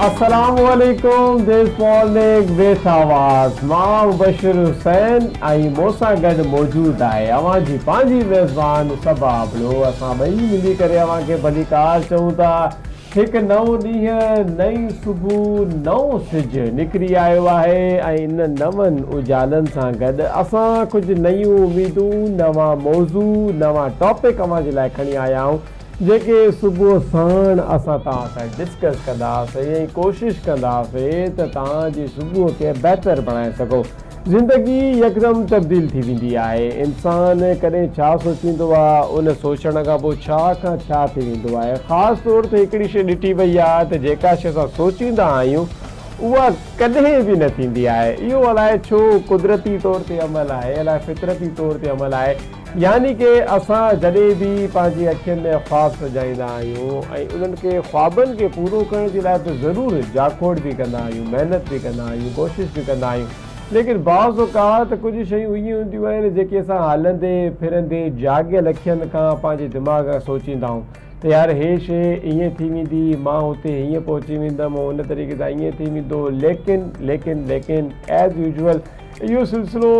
السلام عليڪم this morning with آواز مان مبشر حسين ۽ مون سان گڏ موجود آهي اوهان جي پنهنجي ميزبان صبا ابڙو اسان ٻئي ملي ڪري اوهان کي ڀليڪار چئون ٿا هڪ نئون ڏينهن، نئين صبح، نئون سج نڪري آيو آهي ۽ ان نون اجالن سان گڏ اسان ڪجهه نيون اميدون، نوان موضوع، نوان ٽاپڪ اوهان جي لاء کڻي آيا آهيون جيڪي صبح ساڻ اسان توهان سان ڊسڪس ڪنداسين ۽ ڪوشش ڪنداسين ته توهان جي صبح کي بهتر بڻائي سگهون. زندگي يڪدم تبديل ٿي ويندي آهي. انسان ڪڏهن ڇا سوچيندو آ، ان سوچڻ کان پوء ڇا کان ڇا ٿي ويندو آهي. خاص طور تي هڪڙي شيء ڏٺي وئي آ ته جيڪا شيء اسان سوچيندا آهيون اها ڪڏهن به نه ٿيندي آهي. اهو الائي ڇو قدرتي طور تي عمل آهي، الائي فطرتي طور تي عمل آهي. يعني ڪه اسان جڏهن به پنهنجي اکين ۾ خواب سجائيندا آهيون ۽ انهن کي خوابن کي پورو ڪرڻ جي لاء ته ضرور جاکوڙ به ڪندا آهيون، محنت به ڪندا آهيون، ڪوشش به ڪندا آهيون ليڪن بعض اوقات ڪجهه شيون ائين هونديون آهن جيڪي اسان هلندي ڦرندي جاڳيل اکين کان پنهنجي دماغ کان سوچيندا آهيون ته يار هي شيء ائين ٿي ويندي، مان اتي هيئن پهچي ويندم، ان طريقي سان ائين ٿي ويندو ليڪن ليڪن ليڪن ايز يوزول اهو سلسلو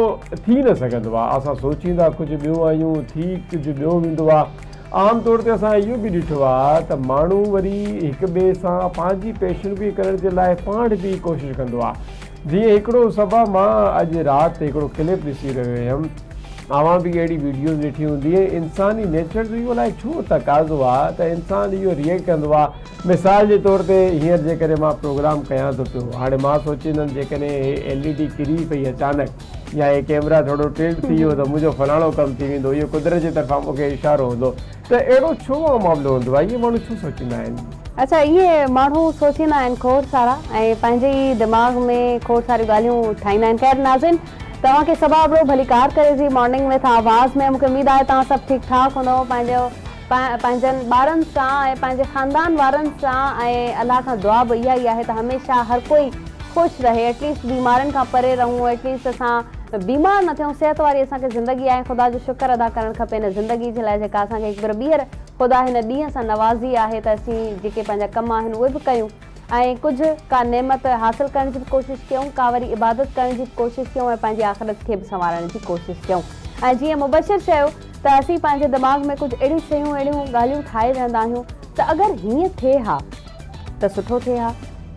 ٿي نه سگهندو آهي. اسان سوچيندا ڪجهه ٻيو آهيون، ٿي ڪجهه ٻيو ويندو آهي. عام طور تي اسان اهو به ڏٺو آهي ته ماڻهو وري هڪ ٻئي سان پنهنجي پيشنگوئي ڪرڻ جي لاء پاڻ به ڪوشش ڪندو آهي. جيئن هڪڙو صبا مان اڄ رات هڪڙو ڪلپ ڏسي رهيو هيم. اوهان به اهڙي ويڊيوز ڏٺي هوندي ۽ انساني نيچر جو اهو الائي ڇو تقاضو آهي ته انسان اهو ريئيڪٽ ڪندو آهي مثال جي طور تي هينئر جيڪڏهن مان پروگرام ڪيان ٿو پيو هاڻي مان سوچيندم جيڪڏهن هي ايل اي ڊي ڪري پئي اچانڪ يا هي ڪيمرا ٿورو ٽلٽ ٿي ويو ته منهنجو فلاڻو ڪم ٿي ويندو اهو قدرت جي طرفان مون کي اشارو هوندو ته اهڙو ڇو معاملو هوندو آهي اهي ماڻهو ڇو سوچيندا آهن. اڇا اهي ماڻهو سوچيندا آهن کوڙ سارا ۽ پنهنجي ئي دماغ ۾ کوڙ ساريون ڳالهيون ٺاهيندا آهن خير ناظرين توهان کي صبا ابڙو ڀليڪار ڪري ٿي مارننگ وٿ آواز ۾ مون کي اميد آهي توهان سڀ ٺيڪ ٺاڪ هوندؤ پنهنجو پنهنجن ٻارن سان ۽ پنهنجي خاندان وارن سان ۽ الله کان دعا به اها ئي آهي ته هميشه هر ڪوئي خوش رهي ايٽ ليسٽ بيمارين کان پري رهون ايٽ ليسٽ اسان بيمار نه ٿيون صحت واري اسان کي زندگي آهي خدا جو شڪر ادا ڪرڻ کپي هن زندگي جي لاء جيڪا اسان کي هڪ ڀيرو ٻيهر خدا هن ڏينهن سان نوازي آهي ته اسين جيڪي پنهنجا ڪم آهن اهي به ڪيون ۽ ڪجهه ڪا نعمت حاصل ڪرڻ جي به ڪوشش ڪيون ڪا وري عبادت ڪرڻ جي به ڪوشش ڪيون ۽ پنهنجي آخرت کي به سنوارڻ جي ڪوشش ڪيون ۽ جيئن مبشر چيو ته اسين پنهنجي دماغ ۾ ڪجهه اهڙيون شيون اهڙيون ڳالهيون ٺاهي ويهندا آهيون ته اگر هيئن ٿئي ها ته سٺو ٿئي ها،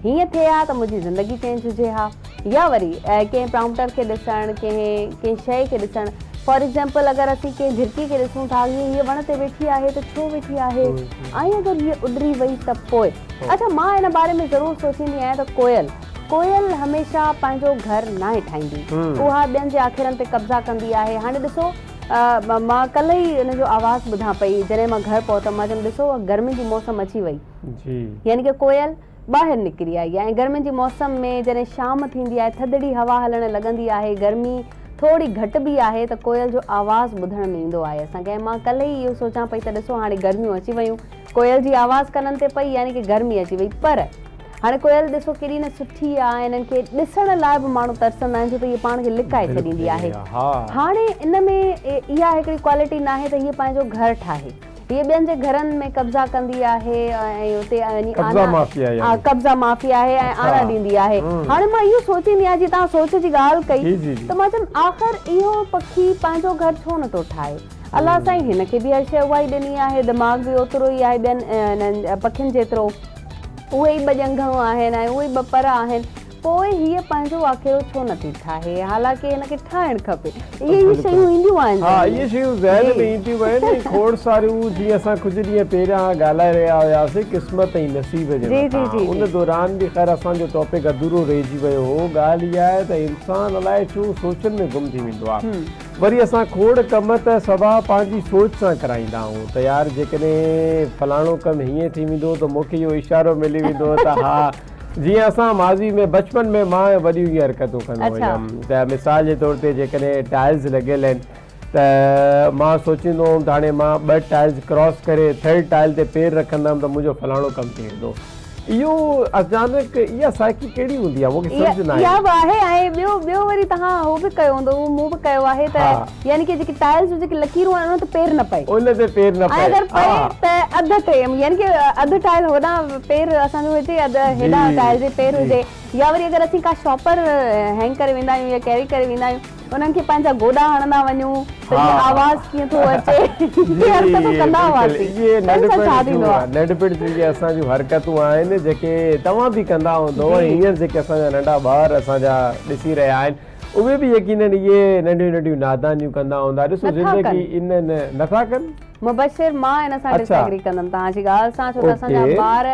هيئن ٿئي ها ته منهنجي زندگي چينج هجي ها يا وري ڪنهن پرامپٽر کي ڏسڻ، ڪنهن ڪنهن شيء کي ڏسڻ فار ايگزامپل اگر اسين ڪنهن جهرڪي کي ڏسون ٿا هيء هيء وڻ تي ويٺي آهي ته ڇو ويٺي آهي ۽ اگر هيء اڏري وئي ته پوء اڇا مان ان باري ۾ ضرور سوچيندي آهيان ته ڪوئل ڪوئل هميشه پنهنجو گهر ناهي ٺاهيندي اها ٻين جي آکيرن تي قبضا ڪندي آهي هاڻي ڏسو مان ڪلهه ئي ان جو آواز ٻڌان پئي جڏهن مان گهر پهتم مان چيم ڏسو گرمين جي موسم اچي وئي يعني ڪه ڪوئل ٻاهر نڪري آئي آهي ۽ گرمين جي موسم ۾ جڏهن شام ٿيندي آهي ٿڌڙي هوا هلڻ لڳندي آهي گرمي ٿوري گهٽبي آهي ته ڪوئل جو آواز ٻڌڻ ۾ ايندو آهي اسان کي ۽ مان ڪلهه ئي اهو سوچان پئي ته ڏسو هاڻي گرميون اچي ويون ڪوئل جي آواز ڪنن تي پئي يعني ڪه گرمي اچي وئي پر هاڻي ڪوئل ڏسو ڪيڏي نه سٺي آ ۽ انهن کي ڏسڻ لاء به ماڻهو ترسندا آهن ڇو ته هيء پاڻ کي لڪائي ڇڏيندي آهي. هاڻي ان ۾ اها هڪڙي ڪوالٽي ناهي ته هيء پنهنجو گهر ٺاهي. هيء ٻين جي گهرن ۾ قبضا ڪندي آهي ۽ اتي وڃي آنا قبضا مافيا آهي ۽ آنا ڏيندي آهي. هاڻي مان اهو سوچيندي آهيان جيئن توهان سوچ جي ڳالهه ڪئي ته مان چيم آخر اهو پکي پنهنجو گهر ڇو نٿو ٺاهي؟ الله سائين هن کي به هر شيء اها ئي ڏني آهي، دماغ به اوترو ئي آهي ٻين انهن پکين جيترو، اهي ئي ٻه ڄنگهون آهن ۽ اهي ئي ٻه پر آهن، پوء هيء پنهنجو آکيرو ڇو نٿي ٺاهي؟ حالانڪه هن کي ٺاهڻ کپي. اهي ئي شيون اينديون آهن ها ذهن ۾. اهي شيون ذهن ۾ جي. اينديون آهن ۽ کوڙ ساريون جيئن اسان ڪجهه ڏينهن پهريان ڳالهائي رهيا هياسين قسمت ۽ نصيب جي جي جي مٿان جي ان جي. دوران به خير اسان جو ٽاپڪ اڌورو رهجي ويو هو ڳالهه اها آهي ته انسان الائي ڇو سوچن ۾ گم ٿي ويندو آهي. وري اسان کوڙ ڪم ته سوا پنهنجي سوچ سان ڪرائيندا آهيون ته يار جيڪڏهن فلاڻو ڪم هيئن ٿي ويندو ته مون کي اهو اشارو ملي ويندو ته ها جيئن اسان ماضي ۾ بچپن ۾ مان وڏيون اهي حرڪتون ڪندو هيم ته مثال جي طور تي جيڪڏهن ٽائلز لڳل آهن ته مان سوچيندو هوم ته هاڻي مان ٻه ٽائلز ڪراس ڪري ٿرڊ ٽائل تي پير رکندم ته منهنجو فلاڻو ڪم ٿي ويندو. اهو اچانڪ اها سائيڪي ڪهڙي هوندي آهي مون کي سمجهه نه آئي. اها به آهي ۽ ٻيو ٻيو وري توهان هو به ڪيو هوندو اهو مون به ڪيو آهي ته يعني ڪي جيڪي ٽائلز جون جيڪي لڪيرون آهن ان تي پير نه پئي. ان تي پير نه پئي. ۽ اگر پئي ته اڌ تي يعني ڪي اڌ ٽائل هوڏانهن پير اسان جو هجي اڌ هيڏانهن ٽائل جي پير هجي يا وري اگر اسين ڪا شاپر هينگ ڪري ويندا آهيون يا ڪيري ڪري ويندا آهيون انهن کي پنهنجا گوڏا هڻندا وڃون ته جيئن آواز ڪيئن ٿو اچي. اهي حرڪتون ڪندا هئاسين. اهي تن سان ڇا ٿيندو آهي؟ ننڍپڻ جون اهي اسان جون حرڪتون آهن جيڪي توهان به ڪندا هوندؤ ۽ هينئر جيڪي اسان جا ننڍا ٻار اسان جا ڏسي رهيا آهن اهي به يقينن اهي ننڍيون ننڍيون نادانيون ڪندا هوندا. ڏسو زندگي ان نٿا ڪن. مبشر مان ان سان ڊس ايگري ڪندم توهان جي ڳالهه سان ڇو ته اسان جا ٻار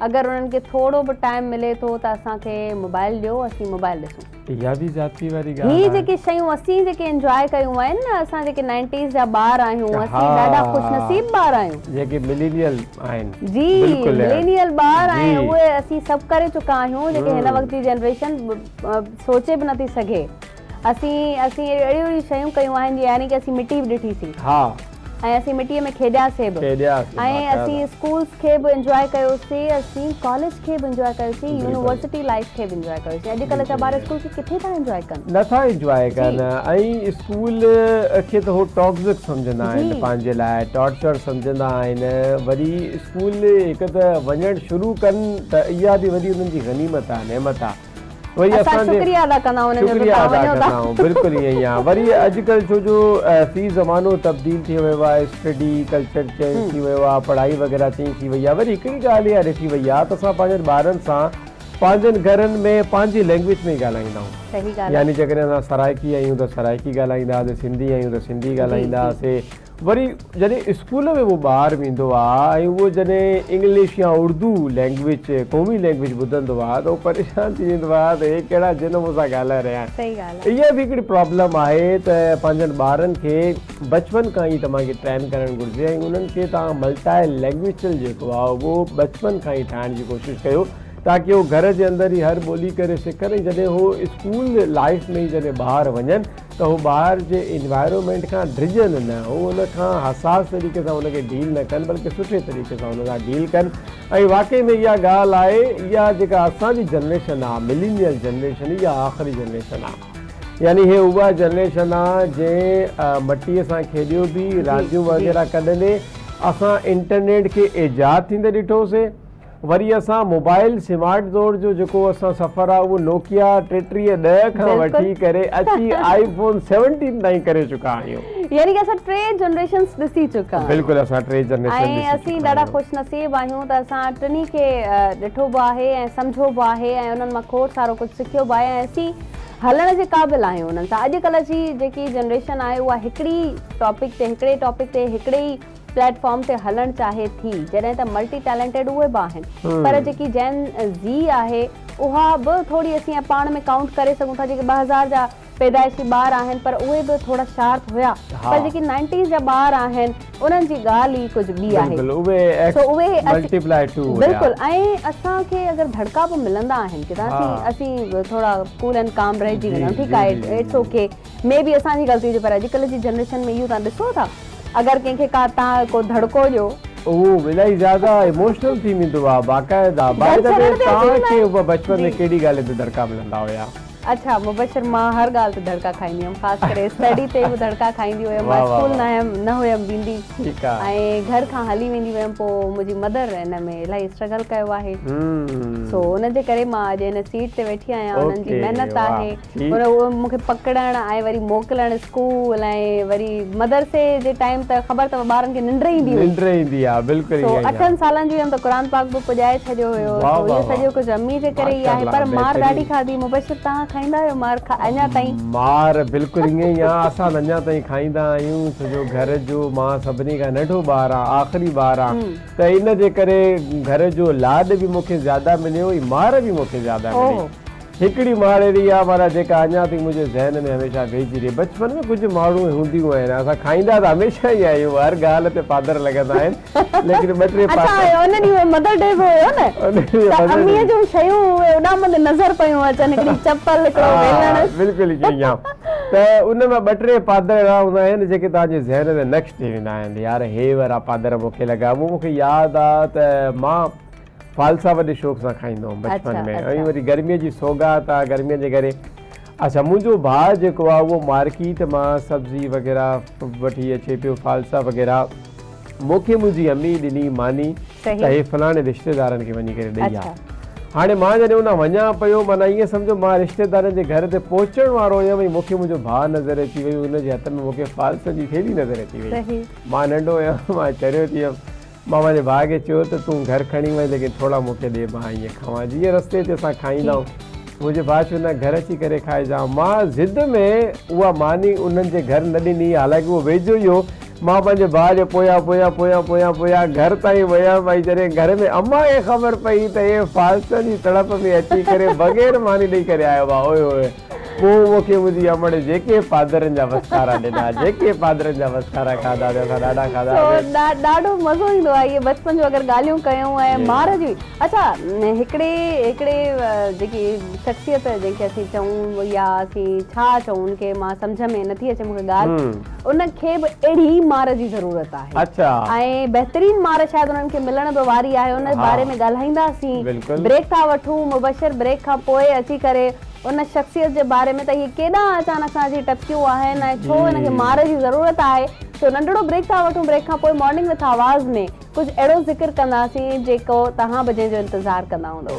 اگر انهن کي ٿورو به ٽائيم ملي ٿو ته اسان کي موبائل ڏيو اسين موبائل ڏسون. اها به زيادتي واري ڳالهه آهي. هي جيڪي شيون اسين جيڪي انجواء ڪيون آهن نه اسان جيڪي نائنٽيز جا ٻار آهيون اسين ڏاڍا خوش نصيب ٻار آهيون. جيڪي ملينيل آهن. جي ملينيل ٻار آهن اهي اسين سڀ ڪري چڪا آهيون جيڪي هن وقت جي جنريشن سوچي به نٿي سگهي. اسين اسين اهڙيون اهڙيون شيون ڪيون آهن يعني ڪي اسين مٽي به ڏٺي سين. ها. ۽ اسين مٽيء ۾ کيڏياسي به. کيڏياسي ۽ اسين اسڪولس کي به انجواء ڪيوسي اسين ڪاليج کي به انجواء ڪيوسي يونيورسٽي لائيف کي به انجواء ڪيوسي اڄڪلهه جا ٻار اسڪول کي ڪٿي ٿا انجواء ڪن. نه ٿا انجواء ڪن ۽ اسڪول کي ته هو ٽاڪزڪ سمجهندا آهن پنهنجي لاء ٽارچر سمجهندا آهن وري اسڪول هڪ ته وڃڻ شروع ڪن ته اها به وڏي انهن جي غنيمت آهي نعمت آهي. وري اسان شڪريه ادا ڪندا آهيون انهن جو ته توهان وڃو ٿا. بلڪل ائين ئي آهي وري اڄڪلهه ڇو جو في زمانو تبديل ٿي ويو آهي اسٽڊي ڪلچر چينج ٿي ويو آهي پڙهائي وغيره چينج ٿي وئي آهي وري هڪڙي ڳالهه اها ڏٺي وئي آهي ته اسان پنهنجن ٻارن سان پنهنجن گهرن ۾ پنهنجي لينگويج ۾ ئي ڳالهائيندا آهيون يعني جيڪڏهن اسان سرائڪي آهيون ته سرائڪي ڳالهائينداسين سنڌي آهيون ته سنڌي ڳالهائينداسين وري جڏهن اسڪول ۾ اهو ٻار ويندو آ ۽ اهو جڏهن انگلش يا اردو لينگويج قومي لينگويج ٻڌندو آ ته اهو پريشان ٿي ويندو آ ته هي ڪهڙا جن مون سان ڳالهائي رهيا آهن. اها به هڪڙي پرابلم آهي ته پنهنجن ٻارن کي بچپن کان ئي توهان کي ٽرين ڪرڻ گهرجي ۽ انهن کي توهان ملٽائي لينگويجل جيڪو آ اهو بچپن کان ئي ٺاهڻ جي ڪوشش ڪيو تاڪه هو گهر جي اندر ئي هر ٻولي ڪري سکن ۽ جڏهن هو اسڪول لائيف ۾ ئي جڏهن ٻاهر وڃن ته هو ٻاهر جي انوائرومينٽ کان ڊڄن نه، هو ان کان حساس طريقي سان ان کي ڊيل نه ڪن بلڪه سٺي طريقي سان ان سان ڊيل ڪن ۽ واقعي ۾ اها ڳالهه آهي اها جيڪا اسان جي جنريشن آ ملينيل جنريشن اها آخري جنريشن آ يعني هي اها جنريشن آ جنهن مٽيء سان کيڏيو به رانديون وغيره ڪڏندي اسان انٽرنيٽ کي ايجاد ٿيندي ڏٺوسي. وري اسان موبائل سمارٽ دور جو جيڪو اسان سفر آ اهو نوڪيا 33 ڏهه کان وٺي ڪري اچي آئي فون 17 تائين ڪري چڪا آهيون. يعني ڪه اسان ٽي جنريشنس ڏسي چڪا آهيون. بلڪل اسان ٽي جنريشن ڏسي چڪا آهيون. ۽ اسين ڏاڍا خوش نصيب آهيون ته اسان ٽنهي کي ڏٺو به آهي ۽ سمجهيو به آهي ۽ انهن مان کوڙ سارو ڪجهه سکيو به آهي ۽ اسين هلڻ جي قابل آهيون انهن سان. اڄڪلهه جي جيڪي جنريشن آهي اها هڪڙي ٽاپڪ تي هڪڙي ٽاپڪ تي هڪڙي ئي پليٽ فارم تي هلڻ چاهي ٿي جڏهن ته ملٽي ٽيلنٽيڊ اهي به آهن پر جيڪي جين زي آهي اها به ٿوري اسين پاڻ ۾ ڪائونٽ ڪري سگهون ٿا جيڪي 2000 جا پيدائشي ٻار آهن پر اهي به ٿورا شارپ هيا پر جيڪي نائنٽيز جا ٻار آهن انهن جي ڳالهه ئي ڪجهه ٻي آهي سو اهي ملٽيپلائي ٽو بلڪل ۽ اسان کي اگر ڌڙڪا به ملندا آهن ڪي ته اسين اسين ٿورا ڪول اينڊ ڪام رهجي ويندا آهيون ٺيڪ آهي it's okay ۾ بي اسان جي غلطي هجي پر اڄڪلهه جي جنريشن ۾ اهو توهان ڏسو ٿا اگر ڪنهن کي ڪا توهان ڪو ڌڙڪو ڏيو. اهو الاهي زياده ايموشنل ٿي ويندو آ باقاعده باء the V توهان کي بچپن ۾ ڪهڙي ڳالهه تي ڌڙڪا ملندا هيا. اڇا مبشر مان هر ڳالهه تي ڌڙڪا کائيندي هيم خاص ڪري اسٽڊي تي به ڌڙڪا کائيندي هيم مان اسڪول نه هيم ويندي ۽ گهر کان هلي ويندي هيم پوء منهنجي مدر ان ۾ الاهي اسٽرگل ڪيو آهي سو ان جي ڪري مان اڄ هن سيٽ تي ويٺي آهيان انهن جي محنت آهي پر اهو مون کي پڪڙڻ ۽ وري موڪلڻ اسڪول ۽ وري مدرسي جي ٽائيم ته خبر اٿو ٻارن کي ننڊ ايندي هئي. ننڊ ايندي آ بلڪل سو ائين ئي آ. اٺن سالن جي هيم ته قرآن پاڪ به پڄائي ڇڏيو هيو سو اهو سڄو ڪجهه امي جي ڪري ئي آهي پر مار ڏاڍي کاڌي مبشر توهان کائيندا آهيو مار اڃا تائين؟ مار بلڪل ائين ئي آ اسان اڃا تائين کائيندا آهيون ڇو جو گهر جو مان سڀني کان ننڍو ٻار آ آخري ٻار آ ته ان جي ڪري گهر جو لاڏ به مون کي زياده مليو ۽ مار به مون کي زياده ملي. هڪڙي مار اهڙي آ معنيٰ جيڪا اڃا تائين منهنجي ذهن ۾ هميشه ويهجي رهي. بچپن ۾ ڪجهه مارون هونديون آهن. اسان کائيندا ته هميشه ئي آهيون. هر ڳالهه تي پادر لڳندا آهن. ليڪن ٻه ٽي پادر. اڇا ان ڏينهن مدر ڊي به هيو نه ته اميء جون شيون اهي اڏامندي نظر پيون اچن هڪڙي چپل هڪڙو ويلڻ. بلڪل ائين ئي آ ته ان ۾ ٻه ٽي پادر اهڙا هوندا آهن جيڪي توهان جي ذهن تي نقش ٿي ويندا آهن. يار هي وارا پادر مون کي لڳا. اهو مون کي ياد آ ته مان. فالسا وڏي شوق سان کائيندو هوم بچپن ۾ ۽ وري گرميء جي سوغات آ گرميء جي ڪري اڇا منهنجو ڀاء جيڪو آ اهو مارڪيٽ مان سبزي وغيره وٺي اچي پيو فالسا وغيره مون کي منهنجي امي ڏني ماني ته هي فلاڻي رشتيدارن کي وڃي ڪري ڏئي آ هاڻي مان جڏهن ان وڃان پيو معنيٰ ائين سمجهو مان رشتيدارن جي گهر تي پهچڻ وارو هيم ۽ مون کي منهنجو ڀاء نظر اچي ويو ان جي هٿ ۾ مون کي فالسن جي ٿيلهي نظر اچي وئي مان ننڍو هيم مان چريو ٿي ويم مان پنهنجي ڀاء کي چيو ته تون گهر کڻي وڃ ليڪن ٿورا مون کي ڏي مان ائين کاوان جيئن رستي تي اسان کائيندا آهيون منهنجي ڀاء چيو نه گهر اچي ڪري کائجان مان ضد ۾ اها ماني انهن جي گهر نه ڏني حالانڪه اهو ويجهو ئي هو مان پنهنجي ڀاء جي پويان پويان پويان پويان پويان گهر تائين ويم ۽ جڏهن گهر ۾ امان کي خبر پئي ته هي فالسن جي تڙپ ۾ اچي ڪري بغير ماني ڏئي ڪري آيو آهي اوئي هوئي پوء مون کي منهنجي امڙ جيڪي پادرن جا وسڪارا ڏنا، جيڪي پادرن جا وسڪارا کاڌا ته اسان ڏاڍا کاڌا سو ڏاڍو مزو ايندو آهي اهي بچپن جون اگر ڳالهيون ڪيون ۽ مار جي اڇا هڪڙي هڪڙي جيڪي شخصيت جنهن کي اسين چئون يا اسين ڇا چئون ان کي مان سمجهه ۾ نٿي اچي مون کي ڳالهه ان کي به اهڙي ئي مار جي ضرورت آهي اڇا ۽ بهترين مار شايد انهن کي ملڻ به واري آهي ان باري ۾ ڳالهائينداسين بريڪ ٿا وٺون مبشر بريڪ کان پوء اچي ڪري ان شخصيت جي باري ۾ ته هي ڪيڏانهن اچانڪ سان اچي ٽپڪيون آهن ۽ ڇو هن کي مار جي ضرورت آهي سو ننڍڙو بريڪ ٿا وٺون بريڪ کان پوء مارننگ وٿ آواز ۾ ڪجهه اهڙو ذڪر ڪنداسين جيڪو توهان به جنهن جو انتظار ڪندا هوندؤ.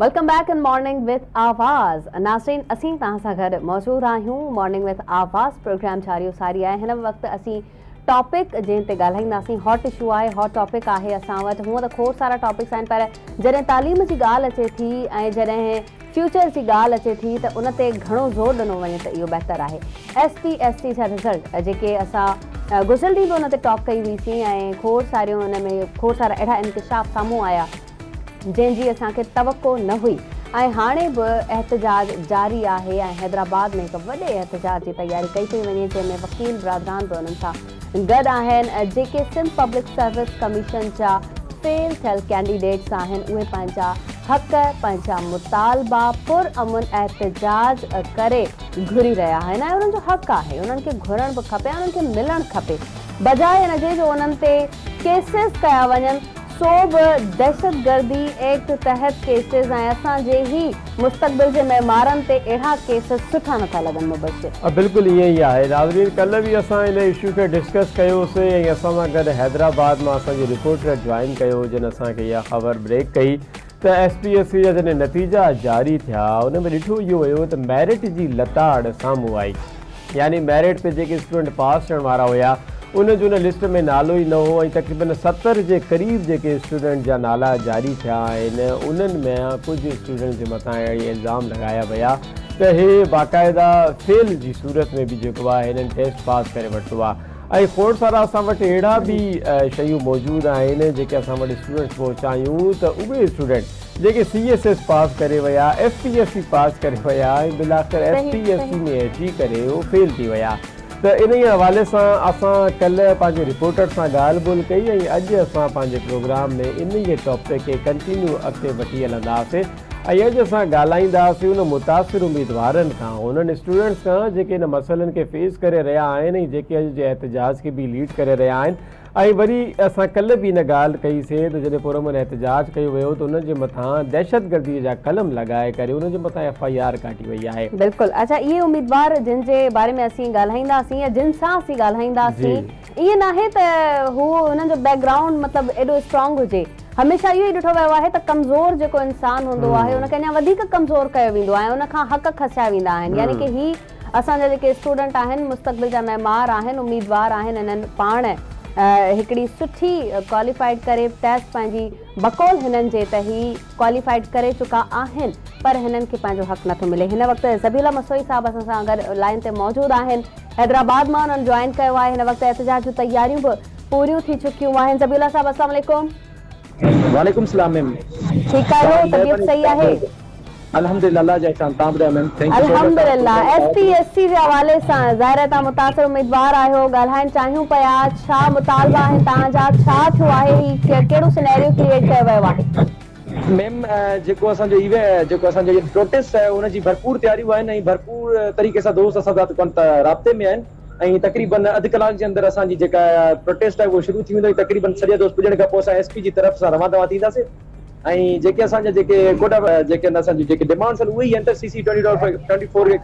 Welcome back in morning with آواز ناظرين اسين توهان سان گڏ موجود آهيون مارننگ وٿ آواز پروگرام جاري و ساري آهي هن وقت اسين ٽاپڪ جنهن تي ڳالهائينداسين هاٽ اشو آهي هاٽ ٽاپڪ آهي اسان وٽ هونء ته کوڙ سارا ٽاپڪس آهن پر جڏهن تعليم جي ڳالهه اچي ٿي ۽ جڏهن فيوچر جي ڳالهه اچي ٿي ته ان تي گهڻو زور ڏنو وڃي ته اهو بهتر آهي ايس پي ايس سي جا رزلٽ جيڪي اسان گذريل ڏينهن به ان تي ٽاڪ ڪئي هئي سين ۽ کوڙ ساريون ان ۾ کوڙ سارا اهڙا انڪشاف سامهون آيا جنهن جي اسان کي توقع نه هئي ۽ هاڻي به احتجاج جاري آهي ۽ حيدرآباد ۾ هڪ وڏي احتجاج جي تياري ڪئي پئي وڃي جنهن ۾ وڪيل برادران به انهن سان گڏ آهن جيڪي سنڌ پبلڪ سروس ڪميشن جا فيل ٿيل ڪينڊيڊيٽس آهن اهي پنهنجا حق پنهنجا مطالبا پر امن احتجاج ڪري گهري رهيا آهن ۽ انهن جو حق آهي انهن کي گهرڻ به کپي ۽ انهن کي ملڻ کپي بجاء ان جي جو انهن تي ڪيسز ڪيا وڃن سو به دهشتگردي ايڪٽ تحت ڪيسز ۽ اسان جي ئي مستقبل جي معمارن تي اهڙا ڪيسز سٺا نٿا لڳن مبشر. بلڪل ائين ئي آهي ناظرين ڪلهه به اسان ان اشو کي ڊسڪس ڪيو سي ۽ اسان سان گڏ حيدرآباد مان اسان جي رپورٽر جوائن ڪيو جن اسان کي اها خبر بريڪ ڪئي ته ايس پي ايس سي جا جڏهن نتيجا جاري ٿيا ان ۾ ڏٺو اهو ويو ته ميرٽ جي لتاڙ سامهون آئي يعني ميرٽ تي جيڪي اسٽوڊنٽ پاس ٿيڻ وارا هيا ان جو ان لسٽ ۾ نالو ئي نه هو ۽ تقريبن 70 جي قريب جيڪي اسٽوڊنٽ جا نالا جاري ٿيا آهن انهن ۾ ڪجهه اسٽوڊنٽ جي مٿان اهڙي الزام لڳايا ويا ته هي باقاعده فيل جي صورت ۾ به جيڪو آهي هنن ٽيسٽ پاس ڪري ورتو آهي ۽ کوڙ سارا اسان وٽ اهڙا به شيون موجود آهن جيڪي اسان وٽ اسٽوڊنٽس پهچايون ته اهي اسٽوڊنٽ جيڪي سي ايس ايس پاس ڪري ويا، ايف پي ايس سي پاس ڪري ويا ۽ بالاخر ايس پي ايس سي ۾ اچي ڪري اهو فيل ٿي ويا ته انهيء حوالي سان اسان ڪلهه پنهنجي رپورٽر سان ڳالهه ٻولهه ڪئي ۽ اڄ اسان پنهنجي پروگرام ۾ انهيء ٽاپڪ کي ڪنٽينيو اڳتي وٺي هلنداسين ۽ اڄ اسان ڳالهائينداسين ان متاثر اميدوارن کان انهن اسٽوڊنٽس کان جيڪي ان مسئلن کي فيس ڪري رهيا آهن ۽ جيڪي اڄ جي احتجاج کي به ليڊ ڪري رهيا آهن ۽ وري اسان ڪلهه به ان ڳالهه ڪئي سي ته جڏهن پرامن احتجاج ڪيو ويو ته انهن جي مٿان دهشتگردي جا قلم لڳائي ڪري انهن جي مٿان ايف I R ڪاٽي وئي آهي. بلڪل اڇا اهي اميدوار جن جي باري ۾ اسين ڳالهائينداسين يا جن سان اسين ڳالهائينداسين ائين ناهي ته هو انهن جو بيڪ گرائونڊ مطلب ايڏو اسٽرانگ هجي هميشه اهو ئي ڏٺو ويو آهي ته ڪمزور جيڪو انسان هوندو آهي ان کي اڃا وڌيڪ ڪمزور ڪيو ويندو آهي ان کان حق کسيا ويندا آهن يعني ڪي هي اسان جا جيڪي اسٽوڊنٽ آهن مستقبل جا معمار آهن اميدوار آهن انهن پاڻ هڪڙي سٺي ڪواليفائيڊ ڪري ٽيسٽ پنهنجي بقول هنن جي ته هي ڪواليفائيڊ ڪري چڪا آهن پر هنن کي پنهنجو حق نٿو ملي هن وقت ذبيح الله مسوئي صاحب اسان سان گڏ لائين تي موجود آهن حيدرآباد مان انهن جوائن ڪيو آهي هن وقت احتجاج جون تياريون به پوريون ٿي چڪيون آهن ذبيح الله صاحب السلام عليڪم. وعليڪم السلام ميم. ٺيڪ آهيو طبيعت صحيح آهي. الحمدلله الله جا احسان توهان ٻڌايو ميم. Thank you so much. الحمدلله ايس پي ايس سي جي حوالي سان ظاهر آهي توهان متاثر اميدوار آهيو ڳالهائڻ چاهيون پيا ڇا مطالبا آهن توهان جا ڇا ٿيو آهي هي ڪهڙو سينيريو ڪريئيٽ ڪيو ويو آهي. ميم جيڪو اسان جو ايونٽ جيڪو اسان جو پروٽيسٽ آهي ان جي ڀرپور تياريون آهن ۽ ڀرپور طريقي سان دوست اسان سان رابطي ۾ آهن. ۽ تقريبن اڌ ڪلاڪ جي اندر اسان جي جيڪا پروٽيسٽ آهي اهو شروع ٿي ويندو ۽ تقريبن سڄا دوست پڄڻ کان پوء اسان ايس پي جي طرف سان روان دوان ٿينداسين ۽ جيڪي اسان جا جيڪي ڪوڊ آف جيڪي آهن اسان جون جيڪي ڊمانڊس آهن اهي ئي آهن ته سي سي ٽوئنٽي فور کي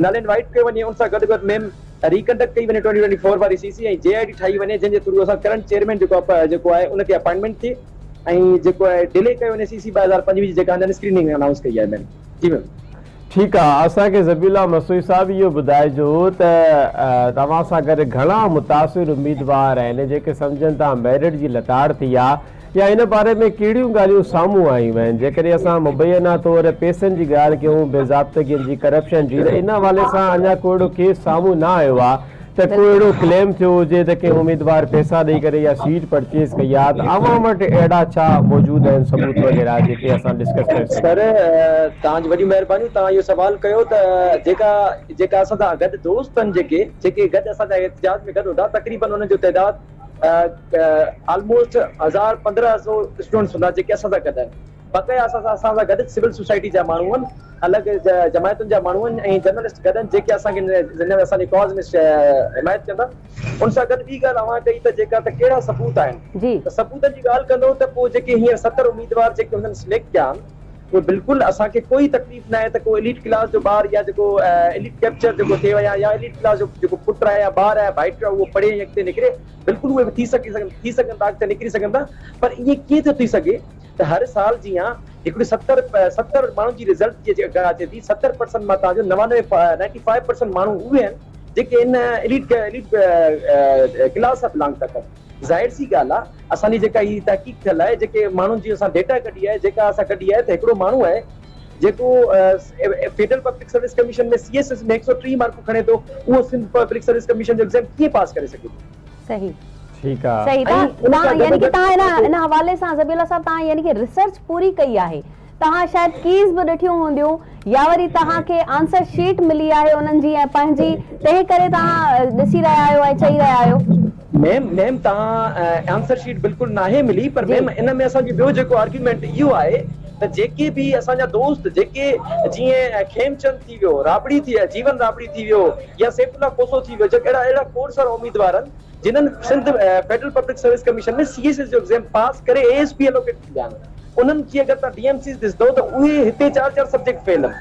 نل اينڊ وائيٽ ڪيو وڃي ان سان گڏ گڏ ميم ري ڪنڊڪٽ ڪئي وڃي ٽوئنٽي ٽوئنٽي فور واري سي سي ۽ جي I ٽي ٺاهي وڃي جنهن جي ٿرو اسان ڪرنٽ چيئرمين جيڪو جيڪو آهي ان کي اپائنٽمينٽ ٿئي ۽ جيڪو آهي ڊلي ڪيو وڃي سي سي 2025 جي جيڪا هنن اسڪريننگ انائونس ڪئي آهي ميم جي ميم. ٺيڪ آ اسان کي ذبيح الله مسعودي صاحب اهو ٻڌائجو ته توهان سان گڏ گهڻا متاثر اميدوار آهن جيڪي سمجهن ٿا ميرٽ جي لتاڙ ٿي آ يا ان باري ۾ ڪهڙيون ڳالهيون سامهون آيون آهن جيڪڏهن اسان مبينا طور پيسن جي ڳالهه ڪيون بي ضابطگين جي ڪرپشن جي ته ان حوالي سان اڃا ڪو اهڙو ڪيس سامهون نه آيو آ ته ڪو اهڙو ڪليم ٿيو هجي ته ڪنهن اميدوار پيسا ڏئي ڪري يا سيٽ پرچيز ڪئي آهي ته اوهان وٽ اهڙا ڇا موجود آهن ثبوت وغيره جيڪي اسان ڊسڪس ڪري سگهون. سر توهان جون وڏيون مهربانيون توهان اهو سوال ڪيو ته جيڪا جيڪا اسان سان گڏ دوست آهن جيڪي جيڪي گڏ اسان جا احتجاج ۾ گڏ هوندا تقريبن انهن جو تعداد آلموسٽ هزار 1500 اسٽوڊنٽس هوندا جيڪي اسان سان گڏ آهن بقايا اسان سان اسان سان گڏ سول سوسائٽي جا ماڻهو آهن الڳ جماعتن جا ماڻهو آهن ۽ جرنلسٽ گڏ آهن جيڪي اسان کي هن اسان جي ڪاز ۾ حمايت ڪندا. ان سان گڏ ٻي ڳالهه اوهان ڪئي ته جيڪا ته ڪهڙا ثبوت آهن ته ثبوتن جي ڳالهه ڪندو ته پوء جيڪي هينئر 70 اميدوار جيڪي هنن سليڪٽ ڪيا آهن اهي بلڪل اسان کي ڪوئي تڪليف ناهي ته ڪو ايليٽ ڪلاس جو ٻار يا جيڪو ايليٽ ڪيپچر جيڪو ٿئي يا يا ايليٽ ڪلاس جو جيڪو پٽ آهي يا ٻار آهي ڀائٽ آهي اهو پڙهي ۽ اڳتي نڪري بلڪل اهي به ٿي سگهن ٿي سگهن ٿا اڳتي نڪري سگهن ٿا پر ائين ڪيئن ٿو ٿي سگهي ته هر سال جيان هڪڙي 70 ماڻهن جي رزلٽ جي جيڪا اچي ٿي 70% مان توهان جو 99 95% ماڻهو اهي آهن جيڪي ان ايليٽ ايليٽ ڪلاس سان بلانگ ٿا ڪن ظاهر سي ڳالهه آهي اسان جي جيڪا هي تحقيق ٿيل آهي جيڪي ماڻهن جي اسان ڊيٽا ڪڍي آهي جيڪا اسان ڪڍي آهي ته هڪڙو ماڻهو آهي جيڪو federal public service commission ۾ C S S ۾ 130 مارڪون کڻي ٿو اهو سنڌ پبلڪ سروس ڪميشن جو ايگزام ڪيئن پاس ڪري سگهي ٿو. صحيح. ٺيڪ آ. صحيح ۽ ان تان سان يعني گڏو ڪي گڏ تان ان ان حوالي سان ذبيح الله صاحب تان يعني ڪي ريسرچ پوري ڪئي آهي تهان شايد ڪيز به ڏٺيون هونديون يا وري تهان کي آنسر شيٽ ملي آهي انهن جي ۽ پنهنجي تنهن ڪري تهان ڏسي رهيا آهيو ۽ چئي رهيا آهيو. ميم ميم تهان آنسر شيٽ بلڪل ناهي ملي پر ميم ان ۾ اسان جو ٻيو جيڪو آرگيومينٽ اهو آهي ته جيڪي به اسان جا دوست جيڪي جيئن کيم چند ٿي ويو رابڙي ٿي جيون رابڙي ٿي ويو يا سيف الله کوسو ٿي ويو جيڪي اهڙا اهڙا کوڙ سارا اميدوار آهن جنھن Sindh federal public service commission ۾ C S S جو ايگزام پاس ڪري اي ايس پي الوڪيٽ ٿي ويا آھن انھن جي اگر توھان ڊي ايم سيز ڏسندو ته اھي ھتي چار چار سبجيڪٽ فيل آھن.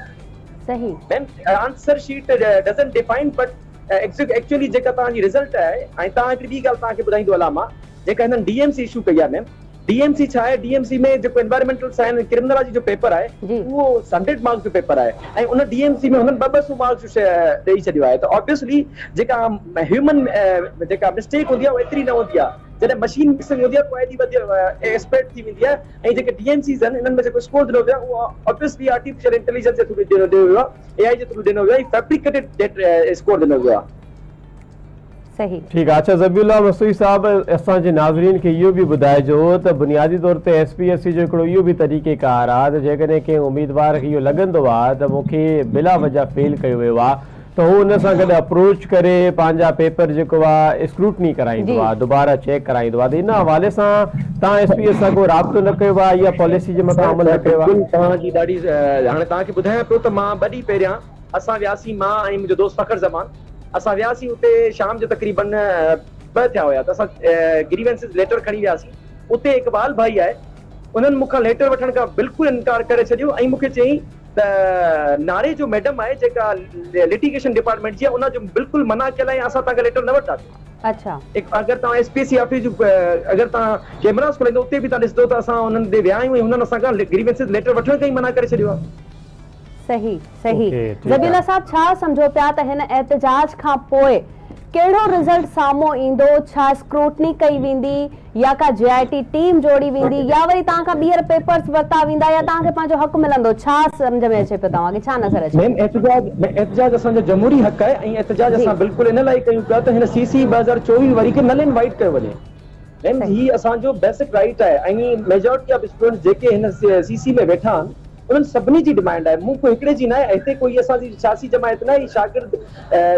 صحيح. Ma'am answer sheet doesn't define but actually جيڪا توھان جي رزلٽ آھي ۽ توھان ھڪڙي ٻي ڳالھ توھان کي ٻڌائيندو ھلان مان جيڪا ھنن ڊي ايم سي اشو ڪئي آھي ميم ڊي ايم سي ڇا آهي؟ ڊي ايم سي ۾ جيڪو انوائرمينٽل سائنس ۽ ڪرمنالاجي جو پيپر آهي اهو هنڊريڊ مارڪس جو پيپر آهي ۽ ان ڊي ايم سي ۾ هنن ٻه ٻه سو مارڪس جو ڏئي ڇڏيو آهي ته آبويسلي جيڪا هيومن جيڪا مسٽيڪ هوندي آهي اها ايتري نه هوندي آهي جڏهن مشين مسنگ هوندي آهي پوء ايڏي وڌيڪ ايڪسپرٽ ٿي ويندي آهي ۽ جيڪي ڊي ايم سيز آهن انهن ۾ جيڪو اسڪور ڏنو ويو آهي اهو آبويسلي آرٽيفيشل انٽيليجنس جي ٿرو ڏنو ويو آهي اي آء جي ٿرو ڏنو ويو آهي فيبريڪيٽيڊ اسڪور ڏنو ويو آهي. صحيح. ٺيڪ آ اڇا ذبيح الله مسعودي صاحب اسان جي ناظرين کي اهو به ٻڌائجو ته بنيادي طور تي ايس پي ايس سي جو هڪڙو اهو به طريقي ڪار آ ته جيڪڏهن ڪنهن اميدوار کي اهو لڳندو آ ته مون کي بلا وجه فيل ڪيو ويو آ ته هو ان سان گڏ اپروچ ڪري پنهنجا پيپر جيڪو آ اسڪروٽني ڪرائيندو آ دوباره چيڪ ڪرائيندو آ ته ان حوالي سان توهان ايس پي ايس سان ڪو رابطو نه ڪيو آ يا پاليسي جي مٿان سر عمل نه سر ڪيو آ. بلڪل توهان جي ڏاڍي هاڻي توهان کي ٻڌايان پيو ته مان ٻه ڏينهن پهريان اسان وياسين مان ۽ منهنجو دوست فخر زمان اسان وياسين اتي شام جو تقريبن ٻه ٿيا هيا ته اسان گريوينسز ليٽر کڻي وياسين اتي اقبال ڀائي آهي انهن مون کان ليٽر وٺڻ کان بلڪل انڪار ڪري ڇڏيو ۽ مون کي چيائين ته ناري جو ميڊم آهي جيڪا لٽيگيشن ڊپارٽمينٽ جي آهي ان جو بلڪل منع ڪيل آهي ۽ اسان توهان کان ليٽر نه وٺنداسين. اڇا. اگر توهان ايس پي سي آفيس جو اگر توهان ڪيمراز کولائيندو اتي به توهان ڏسندو ته اسان انهن ڏي ويا آهيون ۽ انهن اسان کان گريوينسز ليٽر وٺڻ کان ئي منع ڪري ڇڏيو آهي. صحيح صحيح ذبيح الله صاحب ڇا سمجهو پيا ته هن احتجاج کان پوء ڪهڙو رزلٽ سامهون ايندو ڇا اسڪروٽني ڪئي ويندي يا ڪا جي آء ٽي ٽيم جوڙي ويندي يا وري توهان کان ٻيهر پيپرز ورتا ويندا يا توهان کي پنهنجو حق ملندو ڇا سمجهه ۾ اچي پيو توهان کي ڇا نظر اچي ميم پيو. احتجاج احتجاج اسان جو جمهوري حق آهي ۽ احتجاج اسان بلڪل ان لاء ڪيون پيا ته هن سي سي 2024 واري کي نل اينڊ وائيٽ ڪيو وڃي ميم هي اسان جو بيسڪ رائيٽ آهي ۽ ميجارٽي آف اسٽوڊنٽس جيڪي هن سي سي ۾ ويٺا آهن انهن سڀني جي ڊمانڊ آهي، مون ڪو هڪڙي جي ناهي، هتي ڪوئي اسان جي سياسي جماعت ناهي، هي شاگرد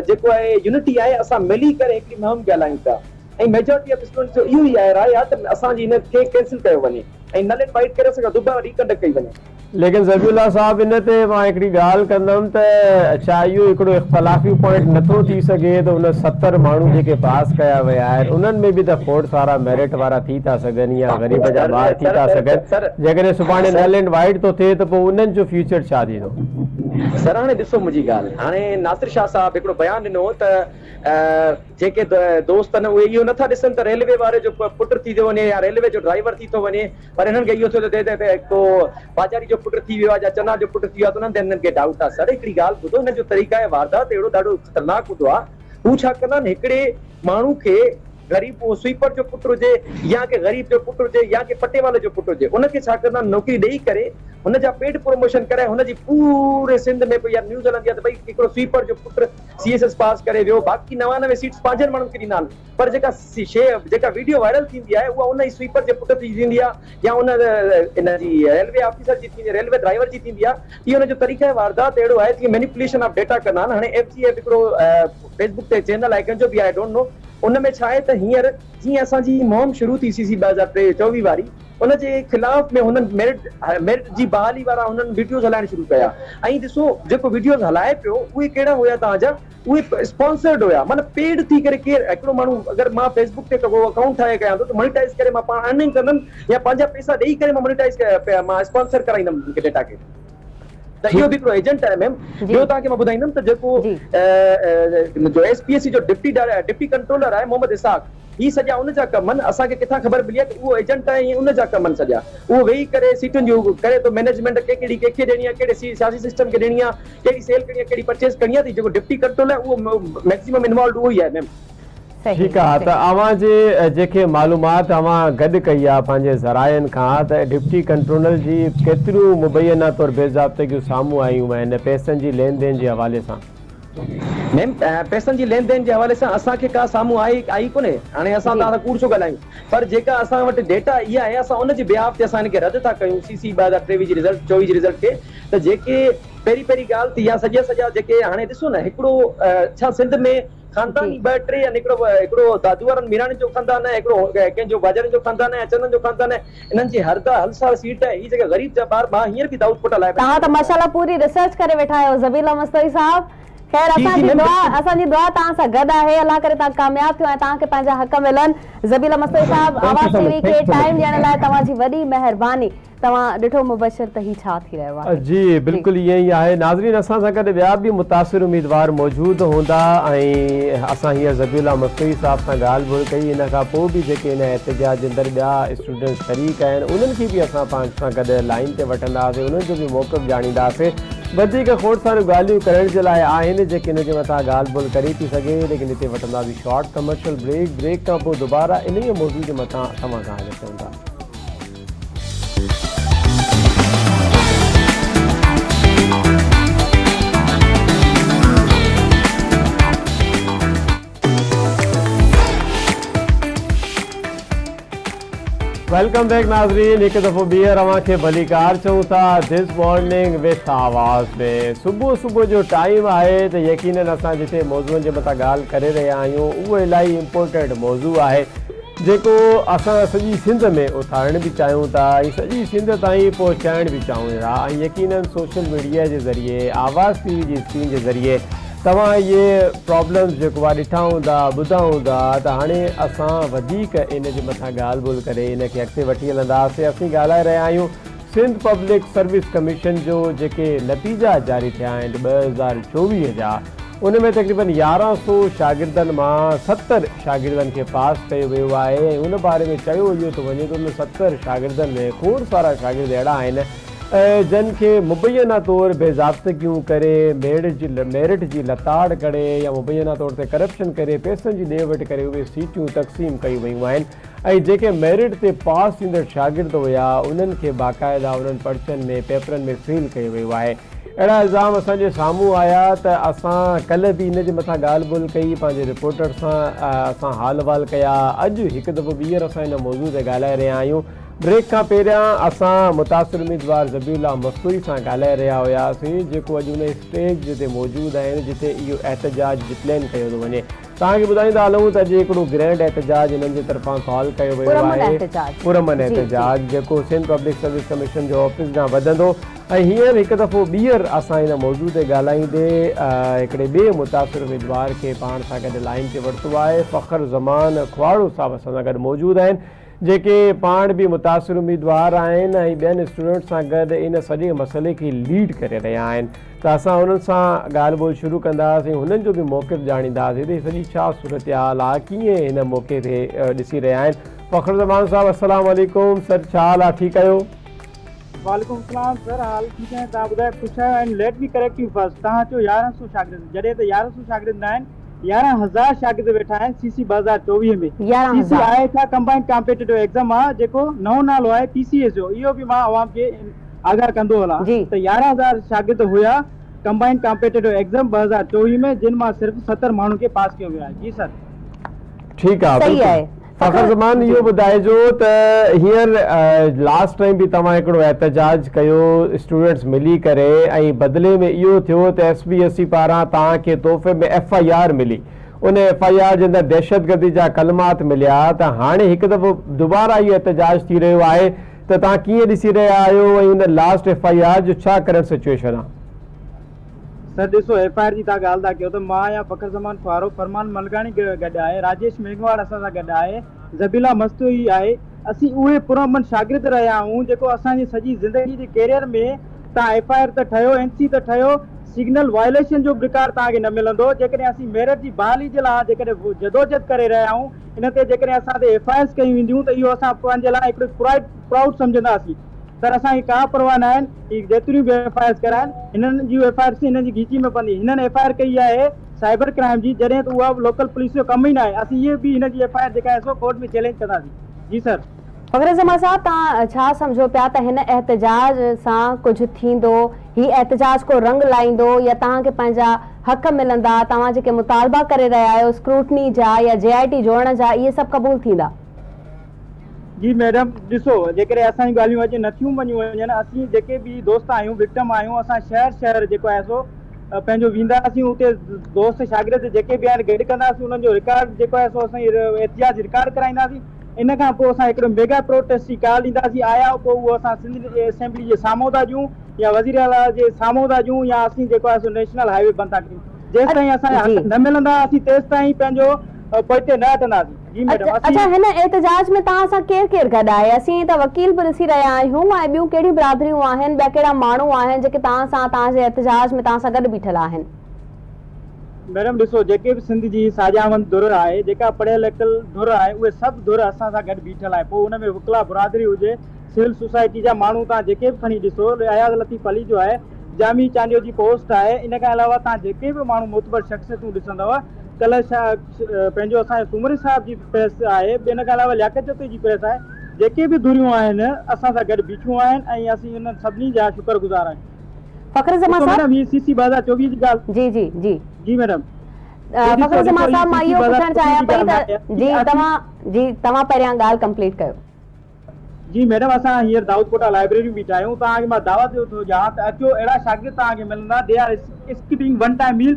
جيڪو آهي يونٽي آهي، اسان ملي ڪري هڪڙي مهم پيا هلايون پيا ۽ ميجارٽي آف اسٽوڊنٽس جو اهو ئي آهي راء آهي ته اسان جي هن کي ڪينسل ڪيو وڃي ۽ نل اينڊ وائيٽ ڪري اسان کان دوباره ري ڪنڊڪٽ ڪئي وڃي. ليڪن ذبيح الله صاحب ان تي مان هڪڙي ڳالهه ڪندم ته ڇا اهو هڪڙو اختلافي پوائنٽ نٿو ٿي سگهي ته ان 70 ماڻهو جيڪي پاس ڪيا ويا آهن انهن ۾ به ته کوڙ سارا ميرٽ وارا ٿي ٿا سگهن يا غريب جا ٻار ٿي ٿا سگهن جيڪڏهن سڀاڻي نل اينڊ وائيڊ ٿو ٿئي ته پوء انهن جو فيوچر ڇا ٿيندو؟ سر هاڻي ڏسو منهنجي ڳالهه هاڻي ناصر شاهه صاحب هڪڙو بيان ڏنو ته جيڪي دوست آهن اهي اهو نٿا ڏسن ته ريلوي واري جو پٽ ٿي ٿو وڃي يا ريلوي جو ڊرائيور ٿي ٿو وڃي پر هنن کي اهو ٿيو ٿو ٿئي ته ڪو باجاري جو پٽ ٿي ويو آهي يا چنا جو پٽ ٿي ويو آهي ته انهن تي هنن کي ڊائوٽ آهي. سر هڪڙي ڳالهه ٻڌو هنن جو طريقه واردات اهڙو ڏاڍو خطرناڪ هوندو آهي هو ڇا ڪندا آهن هڪڙي ماڻهو کي غريب اهو سوئيپر جو پٽ هجي يا ڪنهن غريب جو پٽ هجي يا ڪنهن پٽيوالي جو پٽ هجي ان کي ڇا ڪندا آهن نوڪري ڏئي ڪري هن جا پيڊ پروموشن ڪرائي هن جي پوري سنڌ ۾ پوء اها نيوز هلندي آهي ته ڀئي هڪڙو سوئيپر جو پٽ سي ايس ايس پاس ڪري ويو باقي 99 سيٽس پنهنجن ماڻهن کي ڏيندا آهن پر جيڪا شيء جيڪا ويڊيو وائرل ٿيندي آهي اها ان ئي سوئيپر جي پٽ جي ٿيندي آهي يا ان ان جي ريلوي آفيسر جي ٿيندي ريلوي ڊرائيور جي ٿيندي آهي اهو ان جو طريقه واردات اهڙو آهي جيئن مينيپوليشن آف ڊيٽا ڪندا آهن هاڻي ايف جي ايف هڪڙو فيس بڪ تي چينل آهي ڪنهن جو به آهي I don't know ان ۾ ڇا آهي ته هينئر جيئن اسان جي مهم شروع ٿي سي سي 2023 واري ان جي خلاف ۾ هنن ميرٽ ميرٽ جي بحالي وارا هنن ويڊيوز هلائڻ شروع ڪيا ۽ ڏسو جيڪو ويڊيوز هلائي پيو اهي ڪهڙا هيا توهان جا اهي اسپانسرڊ هيا معنيٰ پيڊ ٿي ڪري ڪير هڪڙو ماڻهو اگر مان فيس بڪ تي ڪو اڪائونٽ ٺاهي ڪيان ٿو ته مونيٽائز ڪري مان پاڻ ارننگ ڪندم يا پنهنجا پئسا ڏئي ڪري مان مونيٽائز مان اسپانسر ڪرائيندم ان کي ڊيٽا کي ته اهو به هڪڙو ايجنٽ آهي ميم ٻيو توهان کي مان ٻڌائيندم ته جيڪو جو ايس پي ايس سي جو ڊپٽي ڊپٽي ڪنٽرولر آهي محمد اسحاق هي سڄا ان جا ڪم آهن اسان کي ڪٿان خبر ملي آهي ته اهو ايجنٽ آهي ۽ ان جا ڪم آهن سڄا اهو ويهي ڪري سيٽن جو ڪري ٿو مئنيجمينٽ ڪي ڪهڙي ڪنهن کي ڏيڻي آهي ڪهڙي سياسي سسٽم کي ڏيڻي آهي ڪهڙي سيل ڪرڻي آهي ڪهڙي پرچيز ڪرڻي آهي ته جيڪو ڊپٽي ڪنٽرول آهي اهو ميڪسيمم انوالوڊ اهو ئي آهي ميم. ٺيڪ آ ته اوهان جي جيڪي معلومات اوهان گڏ ڪئي آ پنهنجي ذرائعن کان ته ڊپٽي ڪنٽرولر جي ڪيتريون مبينا طور بي ضابطگيون سامهون آيون آهن پئسن جي لين دين جي حوالي سان؟ ميم پئسن جي لين دين جي حوالي سان اسان کي ڪا سامهون آئي آئي ڪونهي هاڻي اسان توهان سان ڪوڙ ڇو ڳالهايون پر جيڪا اسان وٽ ڊيٽا اها آهي اسان ان جي بيهاف تي اسان هن کي رد ٿا ڪيون سي سي 2023 جي رزلٽ 24 جي رزلٽ کي ته جيڪي پهرين پهرين ڳالهه ته اها سڄا سڄا جيڪي هاڻي ڏسو نه هڪڙو ڇا سنڌ ۾ خاندان ئي ٻه ٽي آهن هڪڙو هڪڙو دادو وارن ميراڻين جو خاندان آهي هڪڙو ڪنهن جو باجارين جو خاندان آهي چندن جو خاندان آهي انهن جي هر دا هل سال سيٽ آهي هي جيڪي غريب جا ٻار مان هينئر به دائود پوٽا لاء توهان ته ماشاءالله پوري ريسرچ ڪري ويٺا آهيو ذبيح الله مستوئي صاحب خير اسان جي دعا اسان جي دعا توهان سان گڏ آهي الله ڪري توهان ڪامياب ٿيو ۽ توهان کي پنهنجا حق ملن ذبيح الله مستوئي صاحب آواز ٽي وي کي ٽائيم ڏيڻ لاء توهان جي وڏي مهرباني. توهان ڏٺو مبشر ته هي ڇا ٿي رهيو آهي. جي بلڪل ائين ئي آهي ناظرين اسان سان گڏ ٻيا به متاثر اميدوار موجود هوندا ۽ اسان هينئر ذبيح الله مستوئي صاحب سان ڳالهه ٻولهه ڪئي ان کان پوء به جيڪي هن احتجاج جي اندر ٻيا اسٽوڊنٽس شريڪ آهن انهن کي به اسان پاڻ سان گڏ لائين تي وٺنداسين انهن جو به موقف ڄاڻينداسين وڌيڪ کوڙ ساريون ڳالهيون ڪرڻ جي لاء آهن جيڪي ان جي مٿان ڳالهه ٻولهه ڪري ٿي سگهي ليڪن هتي وٺنداسين شارٽ ڪمرشل بريڪ بريڪ کان پوء دوباره انهيء موضوع جي مٿان توهان کان حاضر ٿيون ٿا. Welcome back ناظرين هڪ دفعو ٻيهر اوهان کي ڀليڪار چئون ٿا this morning with آواز ۾ صبح صبح جو ٽائيم آهي ته يقينن اسان جتي موضوعن جي مٿان ڳالهه ڪري رهيا آهيون اهو الاهي امپورٽنٽ موضوع آهي جيڪو اسان سڄي سنڌ ۾ اٿارڻ به چاهيون ٿا ۽ سڄي سنڌ تائين پهچائڻ به چاهيون ٿا ۽ يقينن سوشل ميڊيا جي ذريعي آواز ٽي وي جي اسڪرين جي ذريعي توهان اهي پرابلمز جيڪو آهي ڏٺا هوندا ٻڌا هوندا ته هاڻي اسان وڌيڪ ان جي مٿان ڳالهه ٻولهه ڪري ان کي اڳتي وٺي هلنداسين اسين ڳالهائي رهيا آهيون سنڌ پبلڪ سروس ڪميشن جو جيڪي نتيجا جاري ٿيا آهن 2024 جا ان ۾ تقريبن 11 سو شاگردن مان 70 شاگردن کي پاس ڪيو ويو آهي ۽ ان باري ۾ چيو اهو ٿو وڃي ته ان 70 شاگردن ۾ کوڙ سارا شاگرد اهڙا آهن جن کي مبينا طور بي ضابطگيون ڪري ميرٽ جي لتاڙ ڪري يا مبينا طور تي ڪرپشن ڪري پئسن جي ڏي وٺ ڪري اهي سيٽيون تقسيم ڪيون ويون آهن ۽ جيڪي ميرٽ تي پاس ٿيندڙ شاگرد هيا انهن کي باقاعده انهن پرچن ۾ پيپرن ۾ فيل ڪيو ويو آهي. اهڙا الزام اسان جي سامهون آيا ته اسان ڪلهه به ان جي مٿان ڳالهه ٻولهه ڪئي پنهنجي رپورٽر سان اسان حال احوال ڪيا اڄ هڪ دفعو ٻيهر اسان ان موضوع تي ڳالهائي رهيا آهيون بريڪ کان پهريان اسان متاثر اميدوار ذبيح الله مستوئي سان ڳالهائي رهيا هياسين جيڪو اڄ ان اسٽيج تي موجود آهن جتي اهو احتجاج ڊپلين ڪيو ٿو وڃي. توهان کي ٻڌائيندا هلون ته اڄ هڪڙو گرينڊ احتجاج هنن جي طرفان ڪال ڪيو ويو آهي پرامن احتجاج جيڪو سنڌ پبلڪ سروس ڪميشن جو آفيس ڏانهن وڌندو ۽ هينئر هڪ دفعو ٻيهر اسان هن موضوع تي ڳالهائيندي هڪڙي ٻئي متاثر اميدوار کي پاڻ سان گڏ لائين تي ورتو آهي فخر زمان کهاڙو صاحب اسان سان گڏ موجود آهن جيڪي پاڻ به متاثر اميدوار آهن ۽ ٻين اسٽوڊنٽس سان گڏ ان سڄي مسئلي کي ليڊ ڪري رهيا آهن ته اسان انهن سان ڳالهه ٻولهه شروع ڪنداسين ۽ هنن جو به موقف ڄاڻينداسين ته هي سڄي ڇا صورتحال آ ڪيئن هن موقعي کي ڏسي رهيا آهن فخر زمان صاحب السلام عليڪم سر ڇا حال آ ٺيڪ آهيو. وعليڪم السلام سر حال ٺيڪ آهن توهان ٻڌايو خوش آهيو and let me correct you first توهان چيو 1100 شاگرد جڏهن ته 1100 شاگرد نه آهن 11000 شاگرد ويٺا آهن سي سي 2024 ۾ سي سي آهي ڇا ڪمبائنڊ ڪامپيٽيٽو ايگزام آ جيڪو نئون نالو آهي پي سي ايس جو اهو به مان عوام کي آگاهه ڪندو هلان ته 11000 شاگرد هيا ڪمبائنڊ ڪامپيٽيٽو ايگزم 2024 ۾ جن مان صرف 70 ماڻهن کي پاس ڪيو ويو آهي جي سر. ٺيڪ آ بلڪل فخر زمان اهو ٻڌائجو ته هينئر لاسٽ ٽائيم به توهان هڪڙو احتجاج ڪيو اسٽوڊنٽس ملي ڪري ۽ بدلي ۾ اهو ٿيو ته ايس بي ايس سي پاران توهان کي تحفي ۾ ايف I R ملي ان ايف I R جي اندر دهشتگردي جا ڪلمات مليا ته هاڻي هڪ دفعو دوباره اهو احتجاج ٿي رهيو آهي ته توهان ڪيئن ڏسي رهيا آهيو ۽ ان لاسٽ ايف I R جو ڇا ڪرنٽ سچوئيشن آ؟ سر ڏسو ايف I R جي توهان ڳالهه ٿا ڪيو ته مان يا فخر زمان ڦوهارو، فرمان ملغاڻي گڏ آهي، راجيش ميگهواڙ اسان سان گڏ آهي، ذبيح الله مستوئي آهي، اسين اهي پرامن شاگرد رهيا آهيون جيڪو اسان جي سڄي زندگي جي ڪيريئر ۾ توهان ايف I R ته ٺهيو اين سي ته ٺهيو سگنل وائليشن جو به رڪارڊ توهان کي نه ملندو جيڪڏهن اسين ميرٽ جي بحالي جي لاء جيڪڏهن جدوجهد ڪري رهيا آهيون ان تي جيڪڏهن اسان تي ايف I آرز ڪيون وينديون ته اهو اسان پنهنجي لاء هڪڙو پرائيڊ پرائوڊ سمجهنداسين سر اسان کي ڪا پرواهه نه آهن هي جيتريون به ايف I آرز ڪرائن هنن جون ايف I آرز هنن جي گيچي ۾ پوندي هنن ايف I R ڪئي آهي سائبر ڪرائيم جي جڏهن ته اها لوڪل پوليس جو ڪم ئي نه آهي اسين اهي به هن جي ايف I R جيڪا آهي سو ڪورٽ ۾ چئلينج ڪنداسين جي سر. فخر زمان صاحب توهان ڇا سمجهو پيا ته هن احتجاج سان ڪجهه ٿيندو هي احتجاج ڪو رنگ لائيندو يا توهان کي پنهنجا حق ملندا، توهان جيڪي مطالبا ڪري رهيا آهيو اسڪروٽني جا يا جي آء ٽي جوڙڻ جا اهي سڀ قبول ٿيندا؟ جي ميڊم ڏسو جيڪڏهن اسان جون ڳالهيون اڄ نٿيون مڃيون وڃن اسين جيڪي به دوست آهيون وڪٽم آهيون اسان شهر شهر جيڪو آهي سو پنهنجو وينداسين اتي دوست شاگرد جيڪي به آهن گڏ ڪنداسين انهن جو رڪارڊ جيڪو آهي سو اسان احتجاج رڪارڊ ڪرائينداسين ان کان پوء اسان هڪڙو ميگا پروٽيسٽ جي ڪال ڏينداسين آيا پوء اهو اسان سنڌ اسيمبلي جي سامهون ٿا ڏيون يا وزير اعليٰ جي سامهون ٿا ڏيون يا اسين جيڪو آهي سو نيشنل هاء وي بند ٿا ڪريون جيستائين اسان جا حق نه ملندا اسين تيستائين پنهنجو پوئتي نه هٽنداسين جي ميڊم اسين. اڇا هن احتجاج ۾ توهان سان ڪير ڪير گڏ آهي اسين ته وڪيل به ڏسي رهيا آهيون ۽ ٻيون ڪهڙيون برادريون آهن ٻيا ڪهڙا ماڻهو آهن جيڪي توهان سان توهان جي احتجاج ۾ توهان سان گڏ بيٺل آهن. ميڊم ڏسو جيڪي به سنڌ جي ساڄاوند ڌر آهي جيڪا پڙهيل لکيل ڌر آهي اهي سڀ ڌر اسان سان گڏ بيٺل آهي پوء ان ۾ وڪلا برادري هجي سول سوسائٽي جا ماڻهو توهان جيڪي به کڻي ڏسو اياز لطيف پليجو آهي جامي چانڊيو جي پوسٽ آهي ان کان علاوه توهان جيڪي به ماڻهو معتبر شخصيتون ڏسندؤ ڪلهه شاهه پنهنجو اسان جي سومري صاحب جي پريس آهي ان کان علاوه لياقت جتوئي جي پريس آهي جيڪي به ڌريون آهن اسان سان گڏ بيٺيون آهن ۽ اسين انهن سڀني جا شڪر گذار آهيون. فخر زمان ڏسو صاحب ميڊم هي سي سي 2024 جي ڳالهه جي جي جي جي ميڊم فخر زمان صاحب مان اهو پڇڻ چاهيان پئي ته جي توهان جي توهان پهريان ڳالهه ڪمپليٽ ڪيو. جي ميڊم اسان هينئر دائود پوٽا لائبريري ۾ بيٺا آهيون توهان کي مان دعوت ڏيو ٿو ڏيان ته اچو اهڙا شاگرد توهان کي ملندا they are skipping one time meal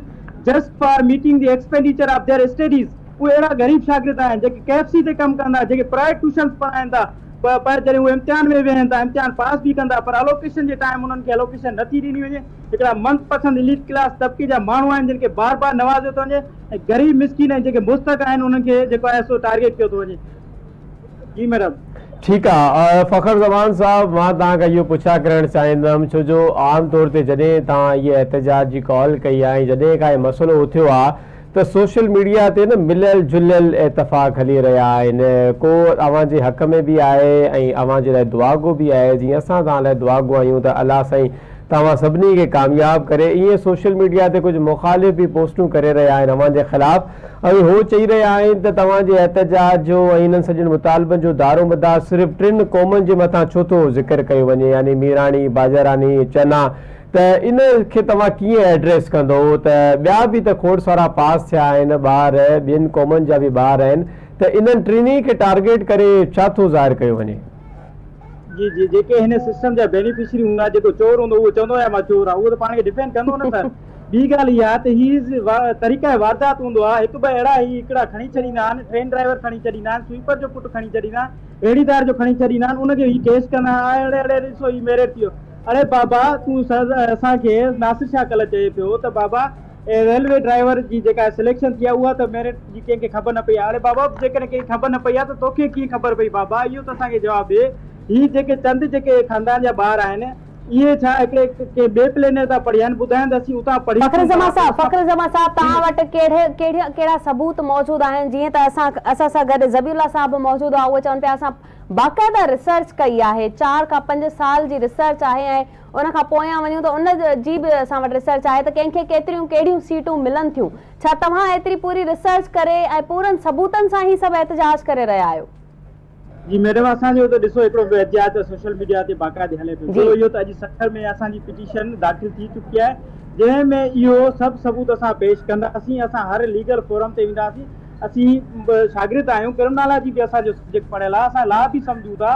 just for meeting the expenditure of their studies اهي اهڙا غريب شاگرد آهن جيڪي ڪي ايف سي تي ڪم ڪن ٿا جيڪي پرائيويٽ ٽيوشنز پڙهائين ٿا پر جڏهن اهي امتحان ۾ ويهن ٿا امتحان پاس به ڪن ٿا پر الوڪيشن جي ٽائيم انهن کي الوڪيشن نٿي ڏني وڃي هڪڙا من پسند اليٽ ڪلاس طبقي جا ماڻهو آهن جن کي بار بار نوازيو ٿو وڃي ۽ غريب مسڪين ۽ جيڪي مستحق آهن انهن کي جيڪو آهي سو ٽارگيٽ ڪيو ٿو وڃي جي ميڊم. ٺيڪ آ فخر زمان صاحب مان توهان کان اهو پڇا ڪرڻ چاهيندم ڇو جو عام طور تي جڏهن توهان اهي احتجاج جي ڪال ڪئي آ ۽ جڏهن کان هي مسئلو اٿيو آ ته سوشل ميڊيا تي نه مليل جليل اتفاق هلي رهيا آهن ڪو اوهان جي حق ۾ به آهي ۽ اوهان جي لاء دعاگو به آهي جيئن اسان توهان لاء دعاگو آهيون ته الله سائين توهان سڀني کي ڪامياب ڪري ائين سوشل ميڊيا تي ڪجهه مخالف به پوسٽون ڪري رهيا آهن اوهان جي خلاف ۽ هو چئي رهيا آهن ته توهان جي احتجاج جو ۽ انهن سڄن مطالبن جو دارومدار صرف ٽن قومن جي مٿان ڇو ٿو ذڪر ڪيو وڃي يعني ميراڻي، باجراني، چنا ته ان کي توهان ڪيئن ايڊريس ڪندو ته ٻيا به ته کوڙ سارا پاس ٿيا آهن ٻار ٻين قومن جا به ٻار آهن ته انهن ٽنهي کي ٽارگيٽ ڪري ڇا ٿو ظاهر ڪيو وڃي. جي جي جيڪي هن سسٽم جا بينيفشري هوندا جيڪو چور هوندو اهو چوندو يا مان چور آهيان اهو ته پاڻ کي ڊفينڊ ڪندو نه سر. ٻي ڳالهه اها ته هي طريقه واردات هوندو آهي هڪ ٻه اهڙا هي هڪڙا کڻي ڇڏيندا آهن ٽرين ڊرائيور کڻي ڇڏيندا آهن سوئيپر جو پٽ کڻي ڇڏيندا آهن ريڙهيدار جو کڻي ڇڏيندا آهن ان کي هي ڪيس ڪندا آهن اڙي اڙي ڏسو هي ميرٽ ٿي ويو اڙي بابا تون سر اسان کي ناصر شاهه ڪلهه چئي پيو ته بابا ريلوي ڊرائيور جي جيڪا سليڪشن ٿي آهي اها ته ميرٽ جي ڪنهن کي خبر نه پئي آهي اڙي بابا جيڪڏهن ڪنهن کي خبر نه پئي آهي ته توکي ڪيئن خبر پئي بابا اهو ته اسان کي جواب ڏي هي جيڪي چند جيڪي خاندان جا ٻار آهن اهي ڇا هڪڙي ڪنهن ٻئي پلينيٽ تان پڙهيا آهن ٻڌائين ته اسين اتان پڙهي فخر زمان صاحب فخر زمان صاحب توهان وٽ ڪهڙي ڪهڙي ڪهڙا ثبوت موجود آهن جيئن ته اسان اسان سان گڏ ذبيح الله صاحب به موجود هئا اهي چون پيا اسان باقاعده ريسرچ ڪئي آهي چار کان پنج سال جي ريسرچ آهي ۽ ان کان پويان وڃون ته ان جي به اسان وٽ ريسرچ آهي ته ڪنهن کي ڪيتريون ڪهڙيون سيٽون ملن ٿيون. ڇا توهان ايتري پوري ريسرچ ڪري ۽ پورن ثبوتن سان هي سڀ احتجاج ڪري رهيا آهيو؟ جي ميڊم اسان جو ته ڏسو هڪڙو به احتجاج ته سوشل ميڊيا تي باقاعدي هلي پيو ٻيو اهو ته اڄ سکر ۾ اسان جي پٽيشن داخل ٿي چڪي آهي جنهن ۾ اهو سڀ ثبوت اسان پيش ڪنداسين اسان هر ليگل فورم تي وينداسين اسين شاگرد آهيون ڪرمنالاجي به اسان جو سبجيڪٽ پڙهيل آهي اسان لا به سمجهون ٿا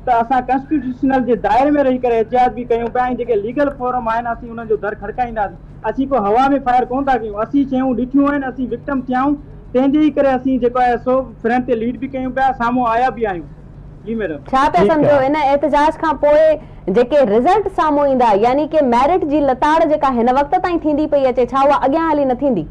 ته اسان ڪانسٽيٽيوشنل جي دائري ۾ رهي ڪري احتجاج به ڪيون پيا ۽ جيڪي ليگل فورم آهن اسين انهن جو در کڙڪائينداسين اسين ڪو هوا ۾ فائر ڪونه ٿا ڪيون اسين شيون ڏٺيون آهن اسين وڪٽم ٿيا آهيون تنهن جي ئي ڪري اسين جيڪو آهي سو فرنٽ تي ليڊ به ڪيون پيا سامهون آيا به آهيون جي ميڊم. ڇا پيا سمجهو ان احتجاج کان پوء جيڪي رزلٽ سامهون ايندا يعني ڪي ميرٽ جي لتاڙ جيڪا هن وقت تائين ٿيندي پئي اچي ڇا اها اڳيان هلي نه ٿيندي؟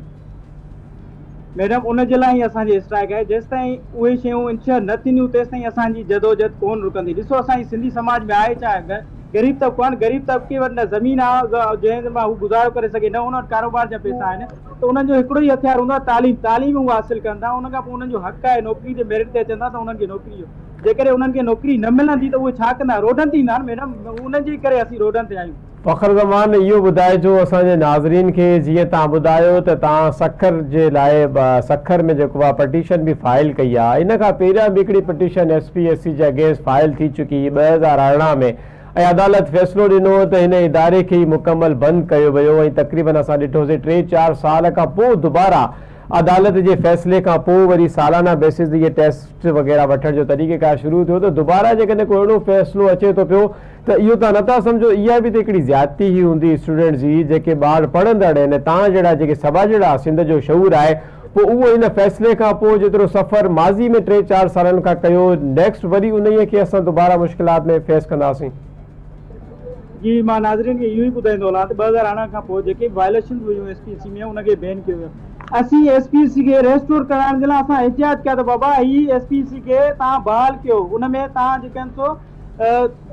ميڊم ان جي لاء ئي اسان جي اسٽرائيڪ آهي جيستائين اهي شيون انشور نه ٿينديون تيستائين اسان جي جدوجهد ڪون رڪندي ڏسو اسان جي سنڌي سماج ۾ آهي ڇا غريب طبقو آهن غريب طبقي وٽ نه زمين آهي جنهن مان هو گذارو ڪري سگهي نه ان وٽ ڪاروبار جا پئسا آهن ته انهن جو هڪڙو ئي هٿيار هوندو آهي تعليم تعليم هو حاصل ڪن ٿا ان کان پوء انهن جو حق آهي نوڪري جي ميرٽ تي اچن ٿا ته انهن کي نوڪري جو جيڪڏهن انهن کي نوڪري نه ملندي ته اهي ڇا ڪندا روڊن تي ايندا نه ميڊم انهن جي ڪري اسين روڊن تي آهيون. فخر زمان اهو ٻڌائجو اسان جي ناظرين کي جيئن توهان ٻڌايو ته توهان سکر جي لاء سکر ۾ جيڪو آهي پٽيشن به فائل ڪئي آهي ان کان پهريان به هڪڙي petition S P S C جي اگينسٽ فائل ٿي چڪي هئي 2018 ۾ ۽ عدالت فيصلو ڏنو ته هن اداري کي ئي مڪمل بند ڪيو ويو ۽ تقريبن اسان ڏٺوسي ٽي چار سال کان پوء دوباره عدالت جي فيصلي کان پوء وري سالانه بيسز تي اهي ٽيسٽ وغيره وٺڻ جو طريقيڪار شروع ٿيو ته دوباره جيڪڏهن ڪو اهڙو فيصلو اچي ٿو پيو ته اهو توهان نٿا سمجهو اها به ته هڪڙي زيادتي ئي هوندي اسٽوڊنٽس جي جيڪي ٻار پڙهندڙ آهن ۽ توهان جهڙا جيڪي سٻاجهڙا سنڌ جو شعور آهي پوء اهو ان فيصلي کان پوء جيترو سفر ماضي ۾ ٽي چار سالن کان ڪيو نيڪسٽ وري انهيء کي اسان دوباره مشڪلات ۾ فيس ڪنداسين. جي مان ناظرين کي اهو ئي ٻڌائيندو هلان ته 2018 کان پوء جيڪي به وائليشنز هيون ايس پي سي ۾ ان کي بين ڪيو ويو اسين ايس پي سي کي ريسٽور ڪرائڻ جي لاء اسان احتجاج ڪيا ته بابا هي ايس پي سي کي توهان بحال ڪيو ان ۾ توهان جيڪي آهن سو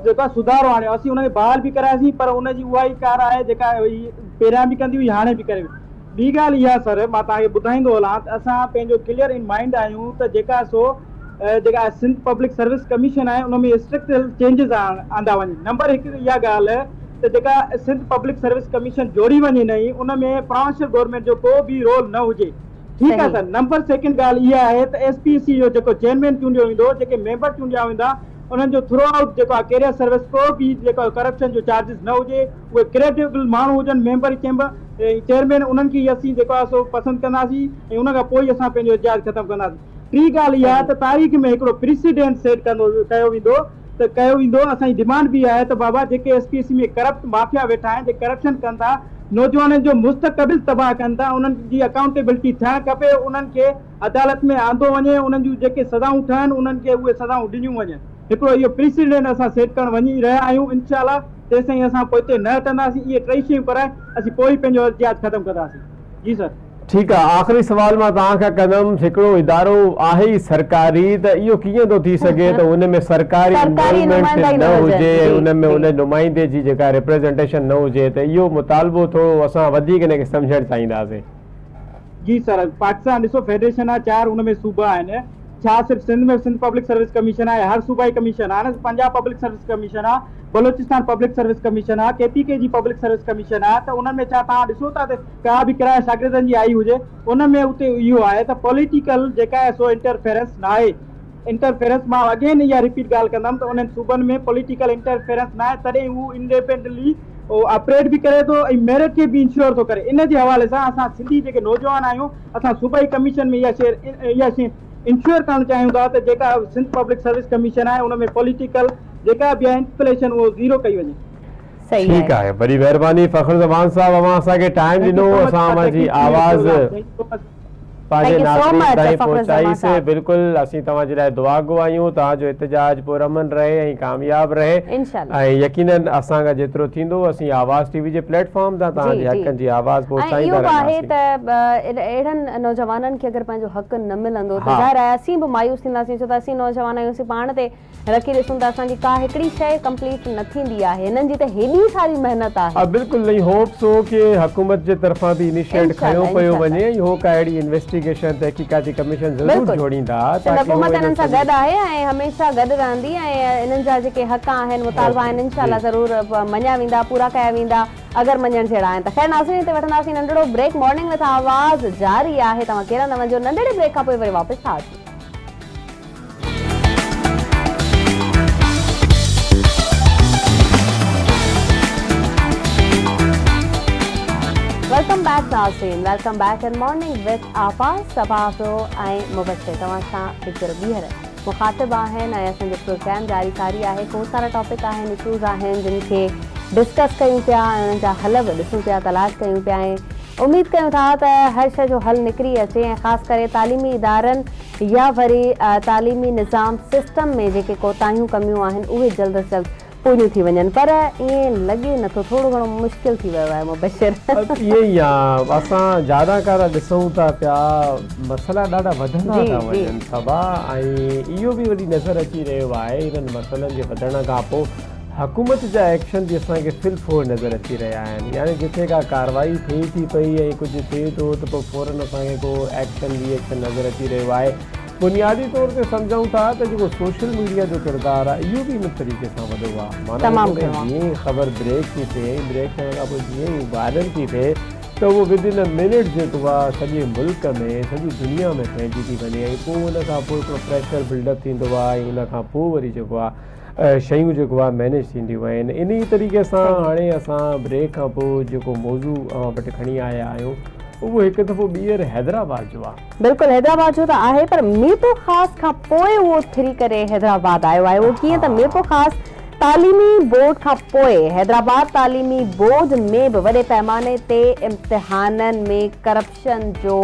جيڪو آهي سڌارو آڻيو اسين ان کي بحال به ڪراياسين پر ان جي اها ئي ڪار آهي جيڪا هي پهريان به ڪندي هئي هاڻي به ڪري ٻي ڳالهه اها سر مان توهان کي ٻڌائيندو هلان ته اسان پنهنجو ڪليئر ان مائنڊ آهيون ته جيڪا سو جيڪا سنڌ پبلڪ سروس ڪميشن آهي ان ۾ اسٽرڪچرل چينجز آندا وڃن نمبر هڪ اها ڳالهه ته جيڪا سنڌ پبلڪ سروس ڪميشن جوڙي وڃي نئين ان ۾ پراونشل گورنمينٽ جو ڪو به رول نه هجي ٺيڪ آهي سر نمبر سيڪنڊ ڳالهه اها آهي ته ايس پي سي جو جيڪو چيئرمين چونڊيو ويندو جيڪي ميمبر چونڊيا ويندا انهن جو ٿرو آئوٽ جيڪو آهي ڪيريئر سروس ڪو به جيڪو ڪرپشن جو چارجز نه هجي اهي ڪريڊيبل ماڻهو هجن ميمبر چيمبر چيئرمين انهن کي ئي اسين جيڪو آهي سو پسند ڪنداسين ۽ ان کان پوء ئي اسان پنهنجو احتجاج ختم ڪنداسين ٽين ڳالهه اها ته تاريخ ۾ هڪڙو پريسيڊنٽ سيٽ ڪندو ڪيو ويندو ته ڪيو ويندو اسان جي ڊمانڊ به اها آهي ته بابا جيڪي ايس پي سي ۾ ڪرپٽ مافيا ويٺا آهن جيڪي ڪرپشن ڪن ٿا نوجوانن جو مستقبل تباهه ڪن ٿا انهن جي اڪائونٽيبلٽي ٿيڻ کپي انهن کي عدالت ۾ آندو وڃي انهن جون جيڪي سزائون ٺهن انهن کي اهي سزائون ڏنيون وڃن هڪڙو اهو پريسيڊنٽ اسان سيٽ ڪرڻ وڃي رهيا آهيون انشاء الله تيستائين اسان پوئتي نه هٽنداسين اهي ٽئي شيون ڪرائي اسين پوء ئي پنهنجو احتجاج ختم ڪنداسين جي سر. ٺيڪ آ آخري سوال مان توهان کان ڪندم هڪڙو ادارو آهي ئي سرڪاري ته اهو ڪيئن ٿو ٿي سگهي ته ان ۾ سرڪاري سرڪاري انوالومينٽ نمائندا ئي نه نه هجن هجي ۽ جي ان ۾ جي. ان نمائندي جي جيڪا ريپريزنٽيشن نه هجي ته اهو مطالبو ٿورو اسان وڌيڪ ان کي سمجهڻ چاهينداسين. جي سر پاڪستان ڏسو فيڊريشن آ چار ان ۾ صوبا آهن ڇا صرف Sindh ۾ Sindh public service commission آهي هر صوبائي ڪميشن آ نه پنجاب پبلڪ سروس ڪميشن آ بلوچستان پبلڪ سروس ڪميشن آ ڪي پي ڪي جي پبلڪ سروس ڪميشن آ ته انهن ۾ ڇا توهان ڏسو ٿا ته ڪا به ڪرايا شاگردن جي آئي هجي ان ۾ اتي اهو آهي ته پوليٽيڪل جيڪا آهي سو انٽرفيرنس ناهي انٽرفيرنس مان اگين اها رپيٽ ڳالهه ڪندم ته انهن صوبن ۾ پوليٽيڪل انٽرفيرنس ناهي تڏهن هو انڊيپينڊنٽلي آپريٽ به ڪري ٿو ۽ ميرٽ کي به انشور ٿو ڪري ان جي حوالي سان اسان سنڌي جيڪي نوجوان آهيون اسان صوبائي ڪميشن ۾ اها شيء اها شيء انشور ڪرڻ چاهيون ٿا ته جيڪا سنڌ پبلڪ سروس ڪميشن آهي ان ۾ پوليٽيڪل جيڪا به آهي انفليشن اهو زيرو ڪئي وڃي. صحيح ٺيڪ آهي. آهي وڏي مهرباني فخر زمان صاحب اوهان اسان کي ٽائيم thank you ڏنو سو مچ اسان سر اوهان thank جي you آواز thank you so much. پنهنجي thank you so ناظرين مچ تائين فخر پهچائي زمان سي صاحب. بلڪل اسين توهان جي لاء دعاگو آهيون توهان جو احتجاج پرامن رهي ۽ ڪامياب رهي انشاء الله. ۽ يقينن اسان کان جيترو ٿيندو اسين آواز ٽي وي جي پليٽ فارم تان توهان جي جي جي حقن جي آواز ۽ اهو پهچائيندا به آهي رهنداسين. ته اهڙن نوجوانن کي اگر پنهنجو حق نه ملندو ته ها. ظاهر آهي اسين به مايوس ٿينداسين ڇو ته اسين نوجوان آهيون اسين پاڻ تي رکي ڏسون ته اسان جي ڪا هڪڙي شيء ڪمپليٽ نه ٿيندي آهي هنن جي ته هيڏي ساري محنت آهي. بلڪل ۽ هوپ سو ڪي حڪومت جي طرفان به انيشيٽ انشاء کنيو الله پيو انشاء وڃي الله. ۽ هو ڪا اهڙي انويسٽيگيشن تحقيقاتي ڪميشن ضرور بلڪل جوڙيندا سنڌ تاڪي هو حڪومت ان انهن سان سڄي گڏ آهي ۽ هميشه گڏ رهندي ۽ انهن جا جيڪي حق آهن مطالبا آهن انشاء جي. الله ضرور مڃيا ويندا پورا ڪيا ويندا اگر مڃڻ جهڙا آهن ته خير ناظرين هتي وٺنداسين ننڍڙو بريڪ مارننگ وٿ آواز جاري آهي توهان ڪيڏانهن نه وڃجو ننڍڙي بريڪ کان پوء وري واپس ٿا اچون. Welcome back ناظرين welcome back in morning with Awaz Saba Abro ۽ Mubashir توهان سان هڪ ڀيرو ٻيهر مخاطب آهن ۽ اسان جو پروگرام جاري ساري آهي کوڙ سارا ٽاپڪ آهن اشوز آهن جن کي ڊسڪس ڪيون پيا ۽ انهن جا حل به ڏسون پيا تلاش ڪيون پيا ۽ اميد ڪيون ٿا ته هر شيء جو حل نڪري اچي ۽ خاص ڪري تعليمي ادارن يا وري تعليمي نظام سسٽم ۾ جيڪي ڪوتاهيون ڪميون آهن اهي جلد از جلد پوريون ٿي وڃن پر ائين لڳي نٿو ٿورو گهڻو مشڪل ٿي ويو آهي مبشر. ائين ئي آ اسان جاڏا ڪارا ڏسون ٿا پيا مسئلا ڏاڍا وڌندا ٿا وڃن صبا ۽ اهو به وڏي نظر اچي رهيو آهي انهن مسئلن جي وڌڻ کان پوء حڪومت جا ايڪشن به اسان کي في الفور نظر اچي رهيا آهن يعني جتي ڪا ڪارروائي ٿئي ٿي پئي ۽ ڪجهه ٿئي ٿو ته پوء فورن اسان کي ڪو ايڪشن ري ايڪشن نظر اچي رهيو آهي بنيادي طور تي سمجهون ٿا ته جيڪو سوشل ميڊيا جو ڪردار آهي اهو به ان طريقي سان وڏو آهي معنيٰ تمام گهڻو جيئن ئي خبر بريڪ ٿي ٿئي ۽ بريڪ ٿيڻ کان پوء جيئن ئي وائرل ٿي ٿئي ته اهو ود ان اي منٽ جيڪو آهي سڄي ملڪ ۾ سڄي دنيا ۾ ڦهلجي ٿي وڃي ۽ پوء ان کان پوء هڪڙو پريشر بلڊ اپ ٿيندو آهي ۽ ان کان پوء وري جيڪو آهي شيون جيڪو آهي مينيج ٿينديون آهن انهي طريقي سان هاڻي اسان بريڪ کان پوء جيڪو موضوع اوهان وٽ کڻي آيا آهيون اهو هڪ دفعو ٻيهر حيدرآباد جو آهي. بلڪل حيدرآباد جو ته آهي پر ميرپورخاص کان پوء اهو ٿري ڪري حيدرآباد آيو آهي اهو ڪيئن ته ميرپورخاص تعليمي بورڊ کان پوء حيدرآباد تعليمي بورڊ ۾ به وڏي پئماني تي امتحانن ۾ ڪرپشن جو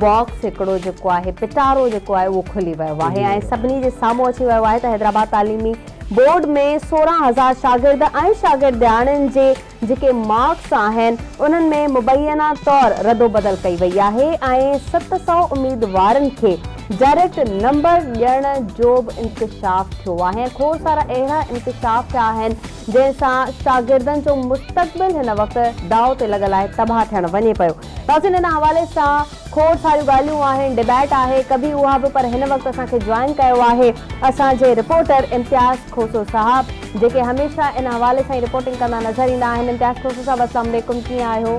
باڪس هڪڙو جيڪو آهي پٽارو جيڪو آهي اهو کلي ويو آهي ۽ سڀني جي سامهون اچي ويو آهي ته حيدرآباد تعليمي بورڊ ۾ 16,000 شاگرد ۽ شاگردياڻين جي جيڪي مارڪس آهن انهن ۾ مبينا طور ردوبدل ڪئي وئي آهي ۽ 700 اميدوارن کي ڊائريڪٽ نمبر ڏيڻ جو به انڪشاف ٿيو آهي ۽ کوڙ سارا اهڙا انڪشاف ٿيا آهن جنهن سان شاگردن جو مستقبل هن وقت داء تي لڳل آهي تباهه ٿيڻ وڃي پيو. ناظرين ان حوالي سان کوڙ ساريون ڳالهيون آهن ڊبيٽ آهي ڪبي اها به پر هن وقت اسان کي جوائن ڪيو آهي اسان جي رپورٽر امتياز کوسو صاحب جيڪي هميشه ان حوالي سان ئي رپورٽنگ ڪندا نظر ايندا آهن امتياز کوسو صاحب اسلام عليڪم ڪيئن آهيو.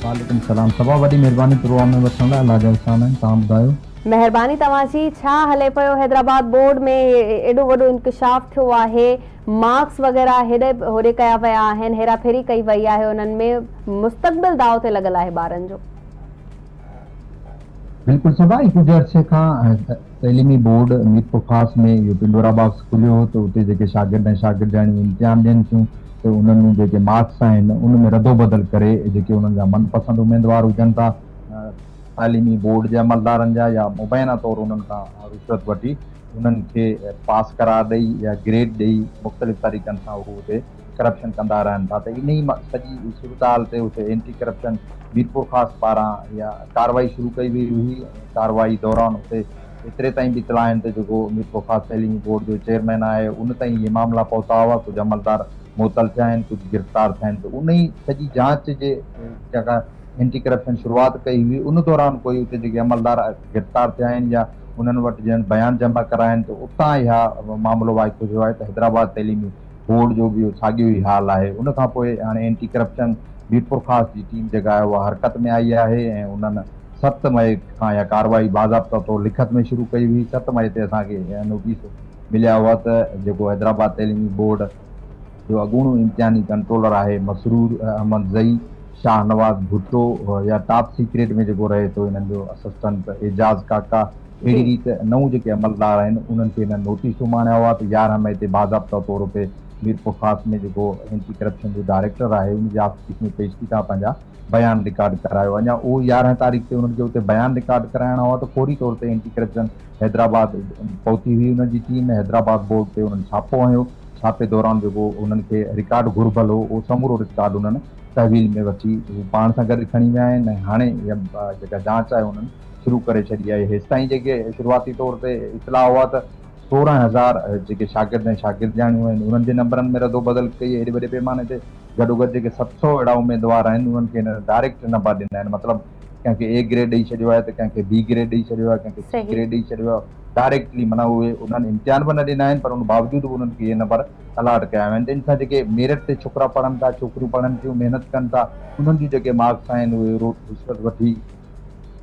وعليڪم السلام صبا وڏي مھرباني پروگرام ۾ وٺڻ لاء الله جا احسان آھن توھان ٻڌايو. مهرباني توهان جي ڇا هلي پيو حيدرآباد بورڊ ۾ ايڏو وڏو انڪشاف ٿيو آهي مارڪس وغيره هيڏي هوڏي ڪيا ويا آهن، هيرا ڦيري ڪئي وئي آهي انهن ۾ مستقبل داء تي لڳل آهي ٻارن جو. بلڪل صبا هي ڪجهه عرصي کان تعليمي بورڊ ميرپورخاص ۾ اهو پنڊورا باڪس کليو هو ته اتي جيڪي شاگرد ۽ شاگردياڻيون امتحان ڏين ٿيون ته انهن ۾ جيڪي مارڪس آهن ان ۾ ردوبدل ڪري جيڪي انهن جا من پسند اميدوار هجن ٿا تعليمي بورڊ جي عملدارن جا يا مبينا طور انهن کان رشوت وٺي انهن کي پاس قرار ڏئي يا گريڊ ڏئي مختلف طريقن سان هو اتي ڪرپشن ڪندا رهن ٿا ته انهي سڄي صورتحال تي اتي اينٽي ڪرپشن ميرپورخاص پاران اها ڪارروائي شروع ڪئي وئي هئي ۽ ڪارروائي دوران اتي ايتري تائين به اطلاع آهن ته جيڪو ميرپورخاص تعليمي بورڊ جو چيئرمين آهي ان تائين اهي معاملا پهتا هئا ڪجهه عملدار معطل ٿيا آهن ڪجهه گرفتار ٿيا آهن ته انهي سڄي جاچ جي جيڪا اينٽي ڪرپشن شروعات ڪئي هئي ان دوران ڪوئي اتي جيڪي عملدار گرفتار ٿيا آهن يا انهن وٽ جن بيان جمع ڪرايا آهن ته اتان اها معاملو وائکو ٿيو آهي ته حيدرآباد تعليمي بورڊ جو به اهو ساڳيو ئي حال آهي ان کان پوء هاڻي اينٽي ڪرپشن ميرپورخاص جي ٽيم جيڪا آهي اها حرڪت ۾ آئي آهي ۽ انهن 7 مئي کان اها ڪارروائي باضابطه طور لکت ۾ شروع ڪئي هئي 7 مئي تي اسان کي اها نوٽيس مليا هئا ته جيڪو حيدرآباد تعليمي بورڊ جو اڳوڻو امتحاني ڪنٽرولر آهي مسرور احمد زئي، شاهنواز ڀٽو يا ٽاپ سيڪريٽ ۾ جيڪو رهي ٿو انهن جو اسسٽنٽ اعجاز ڪاڪا اهڙي ريت نئون جيڪي عملدار آهن انهن کي هنن نوٽيس اماڻيا هئا ته 11 مئي تي باضابطه طور تي ميرپورخاص ۾ جيڪو اينٽي ڪرپشن جو ڊائريڪٽر آهي ان جي آفيس ۾ پيش ٿي توهان پنهنجا بيان رڪارڊ ڪرايو اڃا اهو 11 تاريخ تي انهن کي اتي بيان رڪارڊ ڪرائڻا هئا ته فوري طور تي اينٽي ڪرپشن حيدرآباد پهتي هئي انهن جي ٽيم حيدرآباد بورڊ تي انهن ڇاپو هنيو ڇاپي دوران جيڪو انهن کي رڪارڊ گهربل هو اهو سمورو رڪارڊ انهن تحويل ۾ وٺي هو پاڻ سان گڏ کڻي ويا آهن ۽ هاڻي اها جيڪا جاچ آهي انهن شروع ڪري ڇڏي آهي هيستائين جيڪي شروعاتي طور تي اطلاع هئا ته 16,000 جيڪي شاگرد ۽ شاگردياڻيون آهن انهن جي نمبرن ۾ ردوبدل ڪئي ايڏي وڏي پيماني تي گڏوگڏ جيڪي 700 اهڙا اميدوار آهن انهن کي هنن ڊائريڪٽ نمبر ڏنا آهن مطلب ڪنهن کي اي گريڊ ڏئي ڇڏيو آهي ته ڪنهن کي بي گريڊ ڏئي ڇڏيو آهي ڪنهن کي سي گريڊ ڏئي ڇڏيو آهي ڊائريڪٽلي معنيٰ اهي انهن امتحان به نه ڏنا آهن پر ان باوجود به انهن کي اهي نمبر الاٽ ڪيا ويا آهن ته ان سان جيڪي ميرٽ تي ڇوڪرا پڙهن ٿا ڇوڪريون پڙهن ٿيون محنت ڪن ٿا انهن جون جيڪي مارڪس آهن اهي رشوت وٺي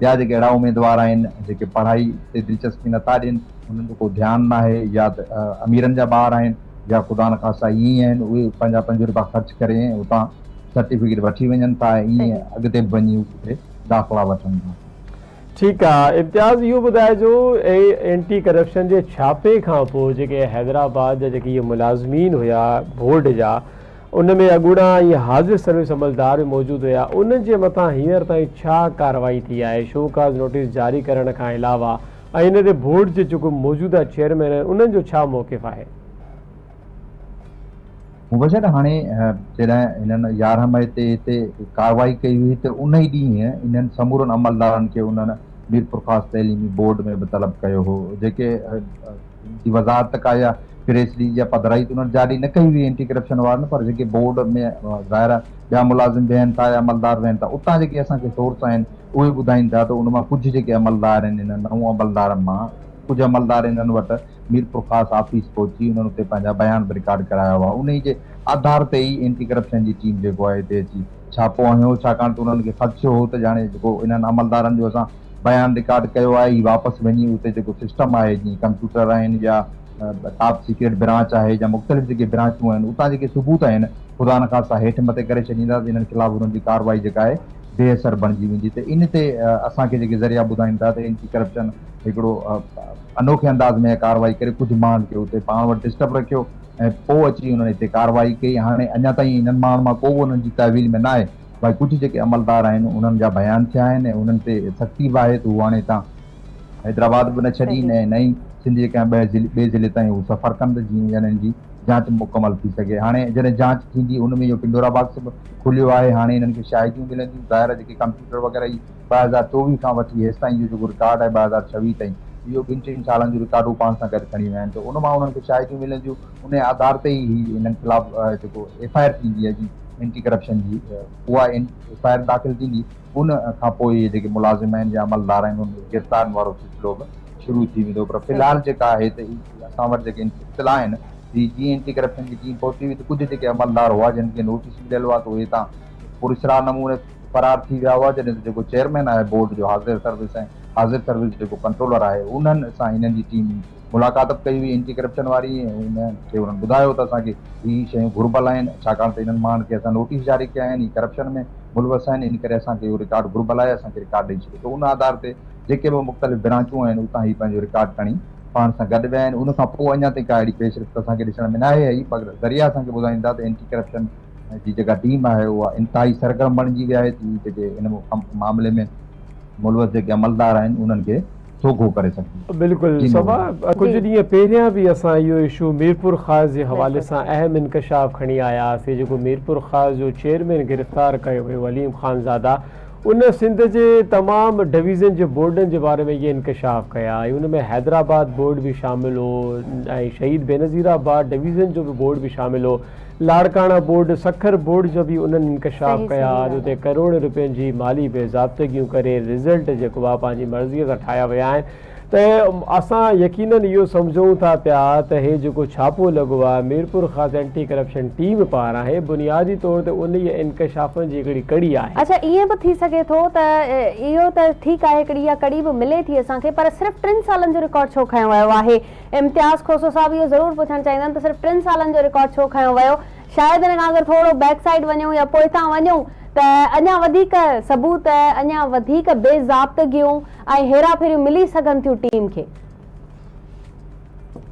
ٻيا جيڪي اهڙا اميدوار آهن جيڪي پڙهائي تي دلچسپي نٿا ڏين انهن جو ڪو ڌيان ناهي يا ته اميرن جا ٻار آهن يا خدا نخواسته ائين ئي آهن اهي پنهنجا پنج روپيا خرچ ڪري ۽ اتان سرٽيفڪيٽ وٺي وڃن ٿا ۽ ائين اڳتي به وڃي اتي داخلا وٺن ٿا. ٺيڪ آ امتياز اهو ٻڌائجو اينٽي ڪرپشن جي ڇاپي کان پوء جيڪي حيدرآباد جا جيڪي اهي ملازمين هيا بورڊ جا ان ۾ اڳوڻا ۽ حاضر سروس عملدار به موجود هيا، انهن جي مٿان هينئر تائين ڇا ڪارروائي ٿي آهي، شو ڪاز نوٽيس جاري ڪرڻ کان علاوه ۽ ان تي بورڊ جي جيڪو موجوده چيئرمين آهن انهن جو ڇا موقف آهي؟ مبشر هاڻي جڏهن هنن 11 مئي تي هتي ڪارروائي ڪئي هئي ته ان ئي ڏينهن انهن سمورن عملدارن کي انهن ميرپورخاص تعليمي بورڊ ۾ به طلب ڪيو هو جيڪي ان جي وضاحت ته ڪا يا پريس رليز يا پڌرائي ته انهن جاري نه ڪئي هئي اينٽي ڪرپشن وارن پر جيڪي بورڊ ۾ ظاهر آهي ٻيا ملازم ويهن ٿا يا عملدار ويهن ٿا اتان جيڪي اسان کي سورس آهن اهي ٻڌائين ٿا ته ان مان ڪجهه جيڪي عملدار آهن انهن نون عملدارن مان ڪجهه عملدار انهن وٽ ميرپورخاص آفيس پهچي انهن اتي پنهنجا بيان به رڪارڊ ڪرايا هئا انهي جي آڌار تي ئي اينٽي ڪرپشن جي ٽيم جيڪو آهي هتي اچي ڇاپو هنيو ڇاڪاڻ ته انهن کي خدشو هو ته ڄاڻي جيڪو انهن عملدارن جو اسان بيان رڪارڊ ڪيو آهي هي واپس وڃي اتي جيڪو سسٽم آهي جيئن ڪمپيوٽر آهن يا ٽاپ سيڪريٽ برانچ آهي يا مختلف جيڪي برانچون آهن اتان جيڪي ثبوت آهن خدا نخواسته هيٺ مٿي ڪري ڇڏيندا ته انهن خلاف انهن جي ڪارروائي جيڪا آهي بي اثر بڻجي ويندي ته ان تي اسان کي جيڪي ذريعا ٻڌائين ٿا ته اينٽي ڪرپشن هڪڙو انوکي انداز ۾ ڪارروائي ڪري ڪجهه ماڻهن کي اتي پاڻ وٽ ڊسٽرب رکيو ۽ پوء اچي انهن هتي ڪارروائي ڪئي هاڻي اڃا تائين انهن ماڻهن مان ڪو به انهن جي تحويل ۾ ناهي ڀائي ڪجهه جيڪي عملدار آهن انهن جا بيان ٿيا آهن ۽ انهن تي سختي به آهي ته هو هاڻي هتان حيدرآباد به نه ڇڏين ۽ نه ئي سنڌ جي ڪنهن ٻئي ضلعي تائين هو سفر ڪن ته جيئن انهن جي جاچ مڪمل ٿي سگهي. هاڻي جڏهن جاچ ٿيندي ان ۾ اهو پنڊورا باڪس به کليو آهي هاڻي انهن کي شاهديون ملنديون ظاهر آهي جيڪي ڪمپيوٽر وغيره هي 2024 کان وٺي هيستائين جو جيڪو رڪارڊ آهي 2026 تائين اهو ٻن ٽن سالن جو رڪارڊ هو پاڻ سان گڏ کڻي ويا آهن ته ان مان انهن کي شاهديون ملنديون ان آڌار تي ئي هي انهن خلاف جيڪو ايف I R ٿيندي آهي جي اينٽي ڪرپشن جي اها ايف I R داخل ٿيندي ان کان پوء اهي جيڪي ملازم آهن يا عملدار آهن انهن کي گرفتارن وارو سلسلو به شروع ٿي ويندو پر في الحال جيڪا آهي ته اسان وٽ جيڪي اطلاع آهن هي جيئن اينٽي ڪرپشن جي ٽيم پهتي هئي ته ڪجهه جيڪي عملدار هئا جن کي نوٽيس مليل هئا ته اهي هتان پراسرار نموني فرار ٿي ويا هئا جڏهن ته جيڪو چيئرمين آهي بورڊ جو حاضر سروس ۽ حاضر سروس جيڪو ڪنٽرولر آهي انهن سان هنن جي ٽيم ملاقات به ڪئي هئي اينٽي ڪرپشن واري ۽ ان کي انهن ٻڌايو ته اسان کي هي هي شيون گهربل آهن ڇاڪاڻ ته انهن ماڻهن کي اسان نوٽيس جاري ڪيا آهن هي ڪرپشن ۾ ملوث آهن ان ڪري اسان کي اهو رڪارڊ گهربل آهي اسان کي رڪارڊ ڏئي ڇڏيو ته ان آڌار تي جيڪي به مختلف برانچون آهن اتان هي پنهنجو رڪارڊ کڻي پاڻ سان گڏ ويا آهن ان کان پوء اڃا تائين ڪا اهڙي پيش رفت اسان کي ڏسڻ ۾ ناهي آئي پر ذريعا اسان کي ٻڌائين ٿا ته اينٽي ڪرپشن جي جيڪا ٽيم آهي اها انتهائي سرگرم بڻجي وئي آهي ته هي جيڪي ان معاملي ۾ ملوث جيڪي عملدار آهن انهن کي سوگهو ڪري سگهجي. بلڪل جي صبا مبشر. ڪجهه ڏينهن پهريان به اسان اهو اشو ميرپورخاص جي حوالي سان اهم انڪشاف کڻي آيا هئاسين جيڪو ميرپورخاص جو چيئرمين گرفتار ڪيو ويو عليم خانزاده ان سنڌ جي تمام ڊويزن جي بورڊن جي باري ۾ اهي انڪشاف ڪيا ۽ ان ۾ حيدرآباد بورڊ به شامل هو ۽ شهيد بينظير آباد ڊويزن جو به بورڊ به شامل هو لاڙڪاڻا بورڊ، سکر بورڊ جو به انهن انڪشاف ڪيا ته اتي ڪروڙين روپين جي مالي بي ضابطگيون ڪري رزلٽ جيڪو آهي پنهنجي مرضي سان ٺاهيا ويا آهن ته اسان يقينن اهو سمجهون ٿا پيا ته هي جيڪو ڇاپو لڳو آهي ميرپورخاص اينٽي ڪرپشن ٽيم پاران هي بنيادي طور تي انهيء انڪشافن جي هڪڙي ڪڙي آهي. اڇا ائين به ٿي سگهي ٿو ته اهو ته ٺيڪ آهي هڪڙي اها ڪڙي به ملي ٿي اسان کي پر صرف ٽن سالن جو رڪارڊ ڇو کنيو ويو آهي امتياز کوسو صاحب اهو ضرور پڇڻ چاهيندم ته صرف ٽن سالن جو رڪارڊ ڇو کنيو ويو؟ شايد ان کان اگر ٿورو بيڪ سائيڊ وڃون يا پوئتان وڃون ته اڃا وڌيڪ ثبوت، اڃا وڌيڪ بي ضابطگيون ۽ هيرا ڦيريون ملي سگهن ٿيون ٽيم کي.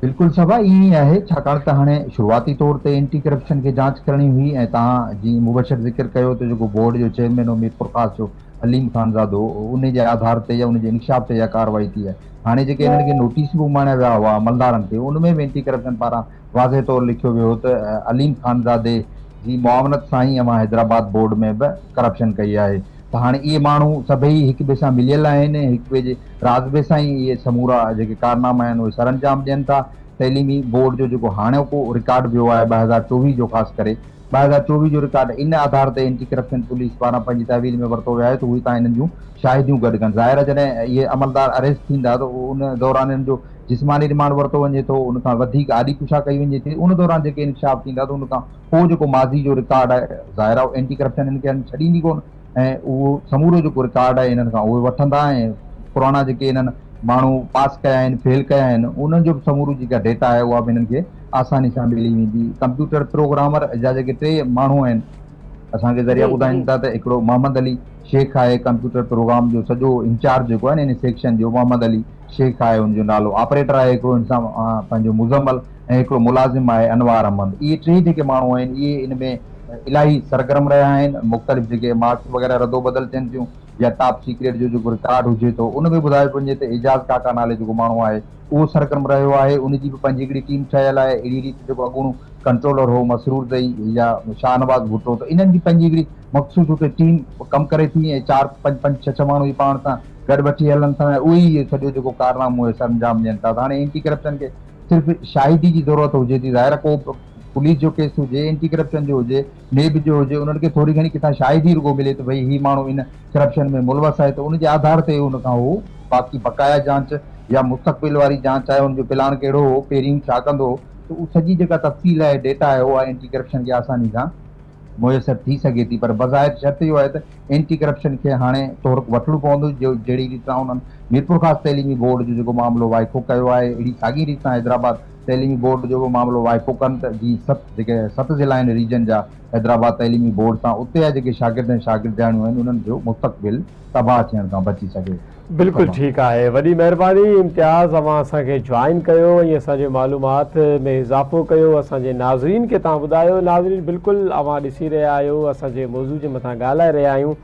بلڪل صبا ائين ئي آهي ڇاڪاڻ ته هاڻي شروعاتي طور تي اينٽي ڪرپشن کي جاچ ڪرڻي هئي ۽ توهان جيئن مبشر ذڪر ڪيو ته جيڪو بورڊ جو چيئرمين هو ميرپورخاص جو عليم خانزادو ان جي آڌار تي يا ان جي انڪشاف تي اها ڪارروائي ٿي آهي هاڻي جيڪي هنن کي نوٽيس به اماڻيا ويا هئا عملدارن کي ان ۾ به اينٽي ڪرپشن پاران واضح طور لکيو ويو هو ته عليم خانزادي جي معاونت سان ئي اوهان حيدرآباد بورڊ ۾ به ڪرپشن ڪئي آهي ته هاڻي اهي ماڻهو سڀئي هڪ ٻئي سان مليل آهن هڪ ٻئي جي راضپي سان ئي اهي سمورا جيڪي ڪارناما آهن اهي سرانجام ڏين ٿا. تعليمي بورڊ جو جيڪو هاڻوڪو رڪارڊ ويو آهي 2024 جو خاص ڪري 2024 جو رڪارڊ ان آڌار تي اينٽي ڪرپشن پوليس پاران پنهنجي تحويل ۾ ورتو ويو آهي ته هو هتان انهن جون شاهديون گڏ ڪن ظاهر آهي جڏهن اهي عملدار اريسٽ ٿيندا ته ان دوران انهن جو جسماني رمانڊ ورتو وڃي ٿو ان کان وڌيڪ آڏي پڇا ڪئي وڃي ٿي ان دوران جيڪي انڪشاف ٿيندا ته ان کان پوء جيڪو ماضي جو رڪارڊ آهي ظاهر آهي اينٽي ڪرپشن انهن کي ڇڏيندي ڪونه ۽ اهو سمورو جيڪو رڪارڊ آهي انهن کان اهي وٺندا ۽ پراڻا جيڪي انهن ماڻهو پاس ڪيا آهن فيل ڪيا آهن انهن جو به سمورو جيڪا ڊيٽا آهي اها به انهن کي آساني سان ملي ويندي ڪمپيوٽر پروگرامر جا جيڪي ٽي ماڻهو آهن اسان کي ذريعا ٻڌائين ٿا ته هڪڙو محمد علي شيخ آهي ڪمپيوٽر پروگرام جو سڄو انچارج جيڪو آهي نه ان سيڪشن جو محمد علي شيخ آهي ان جو نالو آپريٽر آهي هڪڙو ان سان پنهنجو مزمل ۽ هڪڙو ملازم آهي انوار احمد اهي ٽي جيڪي ماڻهو آهن اهي ان ۾ الاهي سرگرم رهيا آهن مختلف جيڪي مارڪس وغيره ردو بدل ٿين ٿيون يا ٽاپ سيڪريٽ جو جيڪو رڪارڊ هجي ٿو ان ۾ ٻڌايو پيو وڃي ته اعجاز ڪاڪا نالي جيڪو ماڻهو آهي اهو سرگرم رهيو آهي ان جي به پنهنجي هڪڙي ٽيم ٺهيل آهي اهڙي ريت جيڪو اڳوڻو ڪنٽرولر هو مسرور زئي يا شاهنواز ڀٽو ته انهن جي پنهنجي هڪڙي مخصوص اتي ٽيم ڪم ڪري ٿي ۽ چار پنج پنج ڇهه ڇهه ماڻهو ئي پاڻ سان گڏ وٺي هلن ٿا ۽ اهي ئي سڄو جيڪو ڪارنامو اهي سرانجام ڏين ٿا ته هاڻي اينٽي ڪرپشن کي صرف شاهدي جي ضرورت هجي ٿي ظاهر آهي ڪو به پوليس جو ڪيس هجي اينٽي ڪرپشن جو هجي نيب جو هجي انهن کي ٿوري گهڻي ڪٿان شاهدي رڳو ملي ته ڀئي هي ماڻهو ان ڪرپشن ۾ ملوث آهي ته ان جي آڌار تي ان کان هو باقي بقايا جانچ يا مستقبل واري جانچ آهي ان جو پلان ڪهڙو هو پهرين ڇا ڪندو هو ته اهو سڄي جيڪا تفصيل آهي ڊيٽا آهي اها اينٽي ڪرپشن کي آساني سان ميسر ٿي سگهي ٿي پر بظاهر شرط اهو آهي ته اينٽي ڪرپشن کي هاڻي تحرڪ وٺڻو پوندو جو جهڙي ريت سان انهن ميرپورخاص تعليمي بورڊ جو جيڪو معاملو وائکو ڪيو آهي اهڙي ساڳي ريت سان حيدرآباد تعليمي بورڊ جو به معاملو وائکو ڪن ته جيئن ست جيڪي ست ضلعا آهن ريجن جا حيدرآباد تعليمي بورڊ سان اتي جا جيڪي شاگرد ۽ شاگردياڻيون آهن انهن جو مستقبل تباهه ٿيڻ کان بچي سگهي. بلڪل ٺيڪ آهي وڏي مهرباني امتياز اوهان اسان کي جوائن ڪيو ۽ اسان جي معلومات ۾ اضافو ڪيو اسان جي ناظرين کي توهان ٻڌايو ناظرين بلڪل اوهان ڏسي رهيا آهيو اسان جي موضوع جي مٿان ڳالهائي رهيا آهيون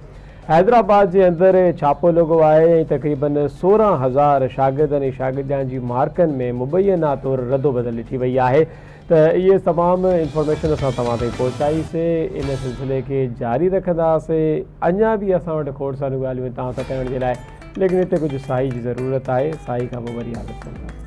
حيدرآباد جي اندر ڇاپو لڳو آهي ۽ تقريبن 16 هزار شاگردن ۽ شاگردياڻين جي مارڪن ۾ مبينا طور ردوبدل ڏٺي وئي آهي ته اهي تمام انفارميشن اسان توهان تائين پهچائي سي ان سلسلي کي جاري رکنداسي اڃا به اسان وٽ کوڙ ساريون ڳالهيون آهن توهان سان ڪرڻ جي لاء ليڪن هتي ڪجهه ساهي جي ضرورت آهي ساهي کان پوء وري حاضر ٿينداسين.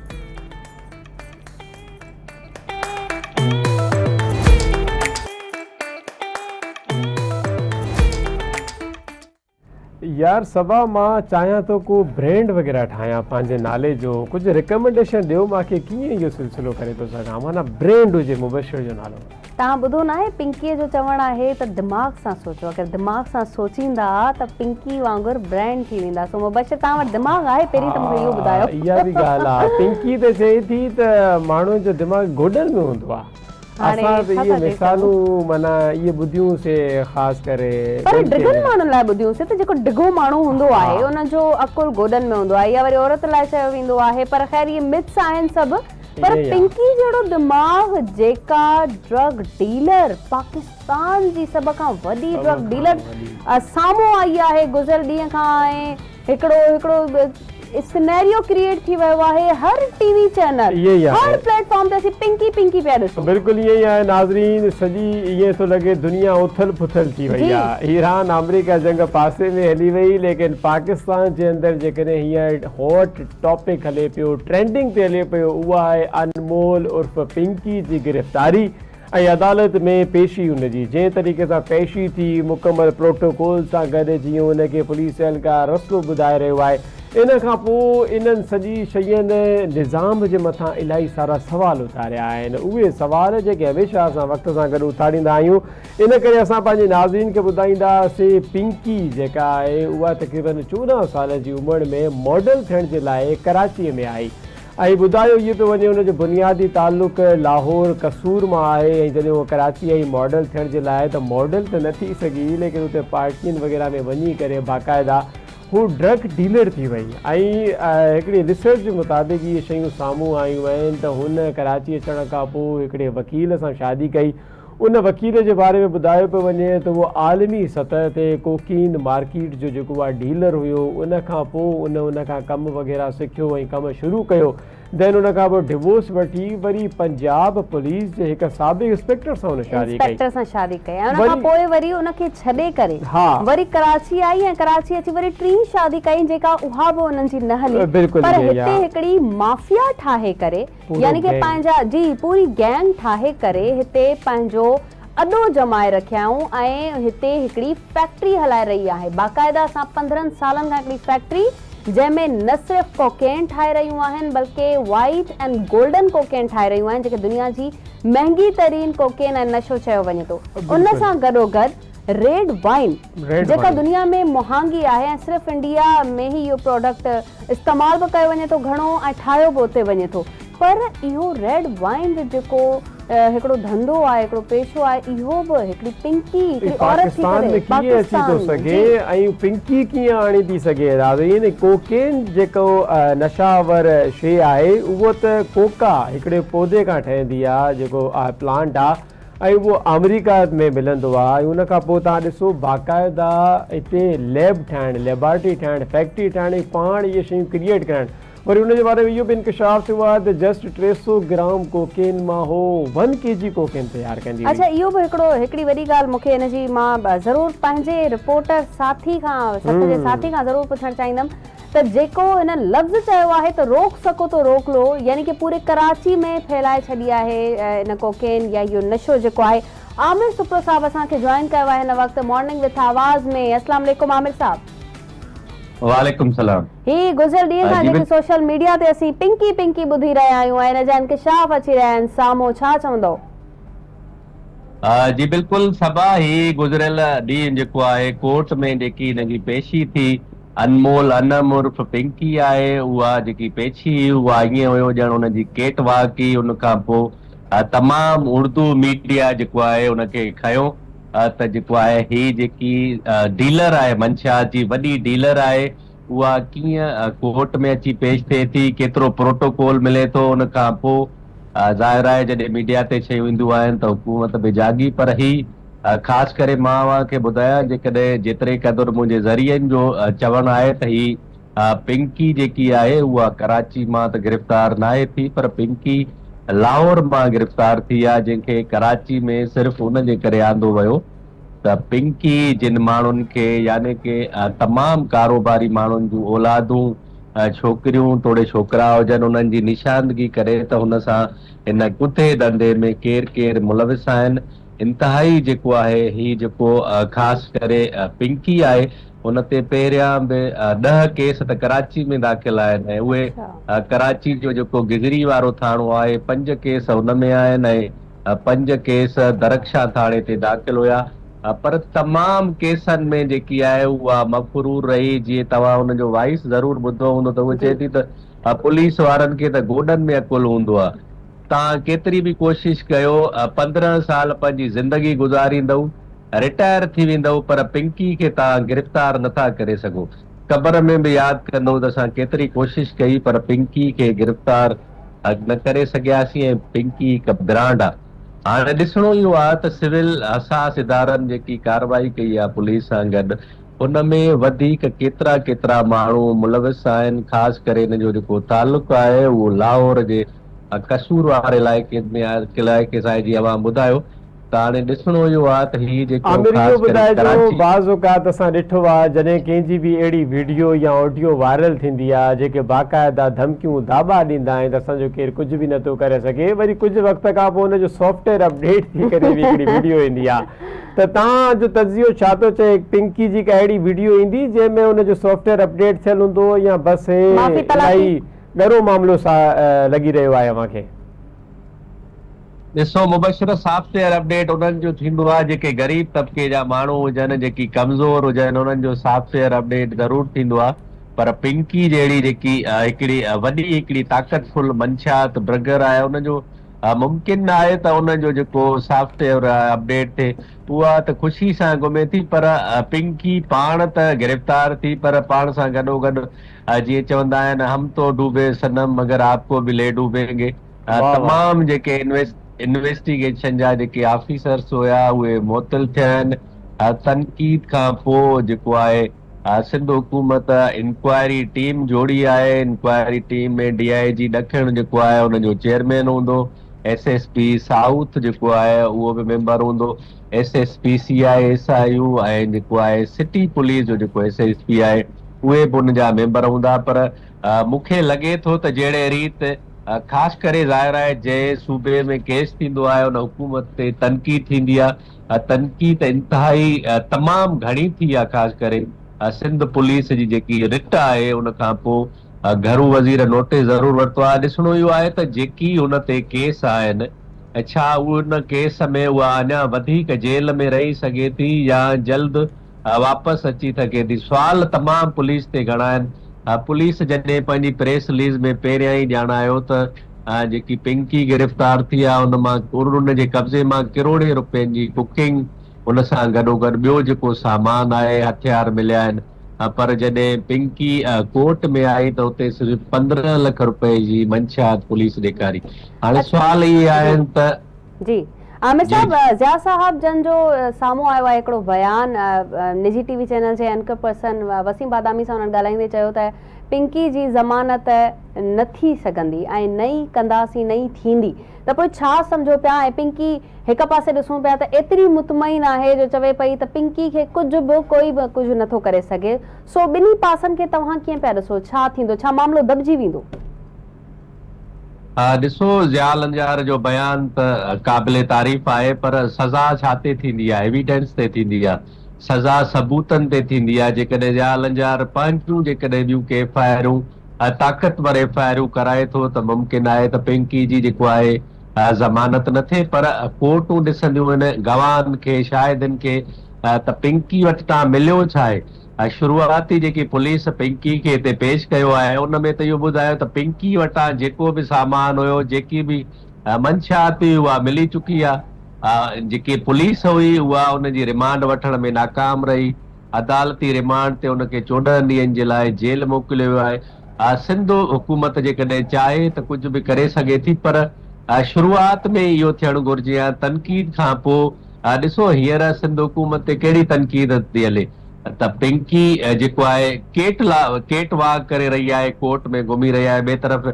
يار صبا مان چاهيان ٿو ڪو برينڊ وغيره ٺاهيان پنهنجي نالي جو ڪجهه ريڪمينڊيشن ڏيو مان کي ڪيئن اهو سلسلو ڪري ٿو سگهان معنيٰ برينڊ هجي مبشر جو نالو. توهان ٻڌو ناهي پنڪيء جو چوڻ آهي ته دماغ سان سوچو اگر دماغ سان سوچيندا ته پنڪي وانگر برينڊ ٿي ويندا سو مبشر توهان وٽ دماغ آهي پهرين ته مونکي اهو ٻڌايو. ها اها به ڳالهه آهي پنڪي ته چئي ٿي ته ماڻهن جو دماغ گوڏن ۾ هوندو آهي. هاڻي اسان ته ڇا اهي ٿا چئي سگهون. مثالون معنيٰ اهي ٻڌيون سي خاص ڪري پر ٻين ڊگهن ڪنهن. ماڻهن لاء ٻڌيون سي ته جيڪو ڊگهو ماڻهو هوندو آهي ان جو عقل گوڏن ۾ هوندو آهي يا وري عورت لاء چيو ويندو آهي پر خير اهي مٿس آهن سڀ پر ائين ئي آهي. پنڪي جهڙو دماغ جيڪا ڊرگ ڊيلر پاڪستان جي سڀ کان وڏي سڀ ڊرگ کان ڊيلر وڏي. سامهون آئي آهي گذريل ڏينهن کان ۽ هڪڙو هڪڙو سنيريو ڪريئيٽ ٿي ويو آهي هر ٽي وي چينل ائين ئي آهي. هر پليٽ فارم تي اسين پنڪي پنڪي پيا ڏسون. بلڪل ائين ئي آهي ناظرين سڄي ائين ٿو لڳي دنيا اٿل پٿل ٿي وئي جي. آهي ايران آمريڪا جنگ پاسي ۾ هلي وئي ليڪن پاڪستان جي اندر جيڪڏهن هينئر هاٽ ٽاپڪ هلي پيو ٽرينڊنگ تي هلي پيو اها آهي انمول عرف پنڪي جي گرفتاري ۽ عدالت ۾ پيشي ان جي جنهن طريقي سان پيشي ٿي مڪمل پروٽوڪول سان گڏ جيئن ان کي پوليس اهلڪار رستو ٻڌائي رهيو آهي ان کان پوء انهن سڄي شين نظام جي مٿان الاهي سارا سوال اٿاريا آهن اهي سوال جيڪي هميشه اسان وقت سان گڏ اٿاريندا آهيون ان ڪري اسان پنهنجي ناظرين کي ٻڌائينداسين پنڪي جيڪا آهي اها تقريبن 14 سالن جي عمر ۾ ماڊل ٿيڻ جي لاء ڪراچي ۾ آئي ۽ ٻڌايو اهو پيو وڃي ان جو بنيادي تعلق لاهور قصور مان آهي ۽ جڏهن هوء ڪراچي آئي ماڊل ٿيڻ جي لاء ته ماڊل ته نه ٿي سگهي ليڪن اتي پارٽين وغيره ۾ وڃي ڪري باقاعده هو ڊرگ ڊيلر ٿي وئي ۽ هڪڙي ريسرچ جي مطابق اهي شيون سامهون آيون آهن ته هن ڪراچي اچڻ کان پوء هڪڙي وڪيل سان شادي ڪئي ان وڪيل جي باري ۾ ٻڌايو پيو وڃي ته اهو عالمي سطح تي ڪوڪين مارڪيٽ جو جيڪو آهي ڊيلر هيو ان کان پوء ان ان کان ڪم وغيره سکيو ۽ ڪم شروع ڪيو دين ان کان پوء ڊوورس وٺي وري پنجاب پوليس جي هڪ سابق انسپيڪٽر سان هن شادي ڪئي. انسپيڪٽر سان شادي ڪئي ۽ ان کان پوء وري ان کي ڇڏي ڪري وري ڪراچي آئي ۽ ڪراچي اچي وري ٽين شادي ڪئي جيڪا اها به انهن جي نه هلي پر هتي هڪڙي مافيا ٺاهي ڪري يعني ڪي پنهنجا جي پوري گينگ ٺاهي ڪري هتي پنهنجو اڏو ڄمائي رکيائون ۽ هتي هڪڙي فيڪٽري هلائي رهي آهي باقاعده سان 15 سالن کان هڪڙي فيڪٽري جنهن ۾ نه صرف ڪوڪين ٺاهي رهيون آهن بلڪه وائيٽ ۽ گولڊن ڪوڪين ٺاهي رهيون آهن جيڪي دنيا جي مهنگي ترين ڪوڪين ۽ نشو چيو وڃي ٿو ان سان گڏوگڏ ريڊ وائن جيڪا دنيا ۾ مهانگي آهي ۽ صرف انڊيا ۾ ئي اهو پراڊڪٽ استعمال به ڪيو وڃي ٿو گهڻو ۽ ٺاهيو به اتي وڃي ٿو پر اهو ريڊ وائن جو جيڪو هڪڙو ڌنڌو آهي هڪڙو پيشو آهي اهو به هڪڙي پنڪي هڪڙي عورت ٿي پاڪستان ڪري ۾ ڪيئن اچي پاڪستان ٿو ۾ جي. سگهي ۽ پنڪي ڪيئن آڻي ٿي سگهي ناظرين ڪوڪين جيڪو نشا آور شي آهي اهو ته ڪوڪا هڪڙي پودي کان ٺهندي آهي جيڪو پلانٽ آهي ۽ اهو آمريڪا ۾ ملندو آهي ۽ ان کان پوء توهان ڏسو باقاعده هتي ليب ٺاهڻ ليبارٽري ٺاهڻ فيڪٽري ٺاهڻ ۽ پاڻ اهي شيون ڪريئيٽ ڪرائڻ وري ان جي باري ۾ اهو به انڪشاف ٿيو آهي ته جسٽ 300 گرام ڪوڪين مان هو ون ڪي جي ڪوڪين تيار ڪندي اڇا هئي. اهو به هڪڙو هڪڙي وڏي ڳالهه مون کي ان جي مان ضرور پنهنجي رپورٽر ساٿي کان سٿ جي ساٿي کان ضرور پڇڻ چاهيندم ته جيڪو هن لفظ چيو آهي ته روڪ سڪو تو روڪ لو يعني ڪي پوري ڪراچي ۾ ڦهلائي ڇڏي آهي ان ڪوڪين يا اهو نشو جيڪو آهي عامر سپرو صاحب اسان کي جوائن ڪيو آهي هن وقت مارننگ وٿ آواز ۾ اسلام عليڪم عامر صاحب. وعليڪم سلام. هي گذريل ڏينهن کان جي جيڪي سوشل ميڊيا تي اسين پنڪي پنڪي ٻڌي رهيا آهيون ۽ ان جا انڪشاف اچي رهيا آهن سامهون ڇا چوندؤ؟ جي بلڪل صبا هي گذريل ڏينهن جيڪو آهي ڪورٽ ۾ جيڪي هن جي پيشي ٿي انمول انم عرف پنڪي آهي، اها جيڪي پيڇي هئي اها ائين هيو ڄڻ ان جي ڪيٽ واڪ هئي، ان کان پوء تمام اردو ميڊيا جيڪو آهي ان کي کنيو ته جيڪو آهي هي جيڪي ڊيلر آهي منشيات جي وڏي ڊيلر آهي اها ڪيئن ڪورٽ ۾ اچي پيش ٿئي ٿي، ڪيترو پروٽوڪول ملي ٿو، ان کان پوء ظاهر آهي جڏهن ميڊيا تي شيون اينديون آهن ته حڪومت به جاڳي پر هي خاص ڪري مان اوهان کي ٻڌايان جيڪڏهن جيتري قدر منهنجي ذريعن جو چوڻ آهي ته هي پنڪي جيڪي آهي اها ڪراچي مان ته گرفتار ناهي ٿي پر پنڪي لاهور مان گرفتار ٿي آهي جنهن کي ڪراچي ۾ صرف ان جي ڪري آندو ويو ته پنڪي جن ماڻهن کي يعني ڪي تمام ڪاروباري ماڻهن جون اولادون ڇوڪريون توڙي ڇوڪرا هجن انهن جي نشاندگي ڪري ته هن سان هن ڪتي ڌنڌي ۾ ڪير ڪير ملوث آهن انتهائي جيڪو آهي هي جيڪو خاص ڪري پنڪي آهي ان تي پهريان به 10 ڪيس ته ڪراچي ۾ داخل آهن ۽ اهي ڪراچي جو جيڪو گذري وارو ٿاڻو آهي 5 ڪيس ان ۾ آهن ۽ 5 ڪيس درخشان ٿاڻي تي داخل هيا پر تمام ڪيسن ۾ جيڪي آهي اها مفرور رهي جيئن توهان ان جو وائس ضرور ٻڌو هوندو ته هو چئي ٿي ته پوليس وارن کي ته گوڏن ۾ عقل هوندو آهي توهان ڪيتري به ڪوشش ڪيو 15 سال پنهنجي زندگي گذاريندؤ رٽائر ٿي ويندؤ پر پنڪي کي توهان گرفتار نٿا ڪري سگهو قبر ۾ به ياد ڪندؤ ته اسان ڪيتري ڪوشش ڪئي پر پنڪي کي گرفتار نه ڪري سگهياسين ۽ پنڪي هڪ برانڊ آ هاڻي ڏسڻو اهو آ ته سول حساس ادارن جيڪي ڪارروائي ڪئي آ پوليس سان گڏ ان ۾ وڌيڪ ڪيترا ڪيترا ماڻهو ملوث آهن، خاص ڪري ان جو جيڪو تعلق آهي اهو لاهور جي قصور واري علائقي ۾ علائقي سان آهي جيئن اوهان ٻڌايو ته هاڻي ڏسڻو اهو آهي ته هي جيڪو عامر اهو خاص ڪري ٻڌائجو ڪراچي. بعض اوقات اسان ڏٺو آهي جڏهن ڪنهن جي به اهڙي ويڊيو يا آڊيو وائرل ٿيندي آهي جيڪي باقاعده ڌمڪيون داٻا ڏيندا آهن ته اسان جو ڪير ڪجهه به نٿو ڪري سگهي وري ڪجهه وقت کان پوء ان جو سافٽ ويئر اپڊيٽ ٿي ڪري به هڪڙي ويڊيو ايندي آهي ته توهان جو تجزيو ڇا ٿو چئي پنڪي جي ڪا اهڙي وڊيو ايندي جنهن ۾ ان جو سافٽ ويئر اپڊيٽ ٿيل هوندو يا بس هي معافي تلافي. الائي ڳرو معاملو سا لڳي رهيو آهي اوهان کي. ڏسو مبشر سافٽ ويئر اپڊيٽ انهن جو ٿيندو آهي جيڪي غريب طبقي جا ماڻهو هجن جيڪي ڪمزور هجن انهن جو سافٽ ويئر اپڊيٽ ضرور ٿيندو آهي پر پنڪي جهڙي جيڪي هڪڙي وڏي هڪڙي طاقت فل منشيات ڊرگر آهي ان جو ممڪن ناهي ته ان جو جيڪو سافٽ ويئر آهي اپڊيٽ ٿئي اها ته خوشي سان گهمي ٿي پر پنڪي پاڻ ته گرفتار ٿي پر پاڻ سان گڏوگڏ جيئن چوندا آهن هم تو ڊوبي صنم مگر آپ ڪو به لي ڊوبينگي تمام جيڪي انويسٽيگيشن جا جيڪي آفيسرس هيا اهي معطل ٿيا آهن تنقيد کان پوء جيڪو آهي سنڌ حڪومت انڪوائري ٽيم جوڙي آهي، انڪوائري ٽيم ۾ ڊي I جي ڏکڻ جيڪو آهي ان جو چيئرمين هوندو، ايس ايس پي سائوٿ جيڪو آهي اهو به ميمبر هوندو، S S P C I S I U ۽ جيڪو آهي سٽي پوليس جو جيڪو ايس ايس پي آهي اهي به ان جا ميمبر هوندا پر مون کي لڳي ٿو ته جهڙي ريت خاص ڪري ظاهر آهي جنهن صوبي ۾ ڪيس ٿيندو آهي ان حڪومت تي تنقيد ٿيندي آهي تنقيد انتهائي تمام گهڻي ٿي آهي خاص ڪري سنڌ پوليس جي جيڪي رٽ آهي ان کان پوء گهرو وزير نوٽيس ضرور ورتو آهي ڏسڻو اهو آهي ته جيڪي هن تي ڪيس آهن ڇا ان ڪيس ۾ اها اڃا وڌيڪ جيل ۾ رهي سگهي ٿي يا جلد واپس اچي ٿڪي ٿي سوال تمام پوليس تي گهڻا آهن پوليس جڏهن پنهنجي پريس رليز ۾ پهريان ئي ڄاڻايو ته جيڪي پنڪي گرفتار ٿي آ ان مان ان جي قبضي مان ڪروڙين روپين جي ڪوڪينگ ان سان گڏوگڏ ٻيو جيڪو سامان آهي هٿيار مليا آهن پر جڏهن پنڪي ڪورٽ ۾ آئي ته اتي صرف 15 لک روپين جي منشيات پوليس ڏيکاري هاڻي سوال اهي آهن ته جي عامر صاحب ضياء صاحب جن جو سامهون آيو آهي هڪڙو بيان نجي ٽي وي چينل جي اينڪر پرسن وسيم بادامي سان انهن ڳالهائيندي چيو ته پنڪي جي ضمانت نه ٿي سگهندي ۽ نه ئي ڪنداسين نه ئي ٿيندي ته پوء ڇا سمجهو پيا ۽ پنڪي هڪ پاسي ڏسون پيا ته ايتري مطمئن آهي جو چوي پئي ته پنڪي کي ڪجهه به ڪوئي به ڪجهه نه ٿو ڪري سگهي سو ٻنهي پاسن کي توهان ڪيئن پيا ڏسو ڇا ٿيندو ڇا معاملو دٻجي ويندو؟ ڏسو ضياء لنجار جو بيان ته قابل تعريف آهي پر سزا ڇا تي ٿيندي آهي ايويڊنس تي ٿيندي آهي سزا ثبوتن تي ٿيندي آهي جيڪڏهن ضياء لنجار پنهنجون جيڪڏهن ٻيون ڪي ايف I آرون طاقتور ايف I آرون ڪرائي ٿو ته ممڪن آهي ته پنڪي جي جيڪو آهي ضمانت نه ٿئي پر ڪورٽون ڏسنديون آهن گواهن کي شاهدن کي ته پنڪي وٽ تان مليو ڇا آهي ۽ شروعاتي جيڪي پوليس پنڪي کي هتي پيش ڪيو آهي ان ۾ ته اهو ٻڌايو ته پنڪي وٽان جيڪو به سامان هيو جيڪي به منشيات هئي اها ملي چڪي آهي جيڪي پوليس هئي اها ان جي رمانڊ وٺڻ ۾ ناڪام رهي عدالتي رمانڊ تي ان کي 14 ڏينهن جي لاء جيل موڪليو ويو آهي سنڌ حڪومت جيڪڏهن چاهي ته ڪجهه به ڪري سگهي ٿي پر شروعات ۾ اهو ٿيڻ گهرجي ها تنقيد کان پوء ڏسو هينئر سنڌ حڪومت تي ڪهڙي تنقيد ٿي هلي ته پنڪي جيڪو آهي ڪيٽ لا ڪيٽ واڪ ڪري رهي آهي ڪورٽ ۾ گهمي رهي آهي ٻئي طرف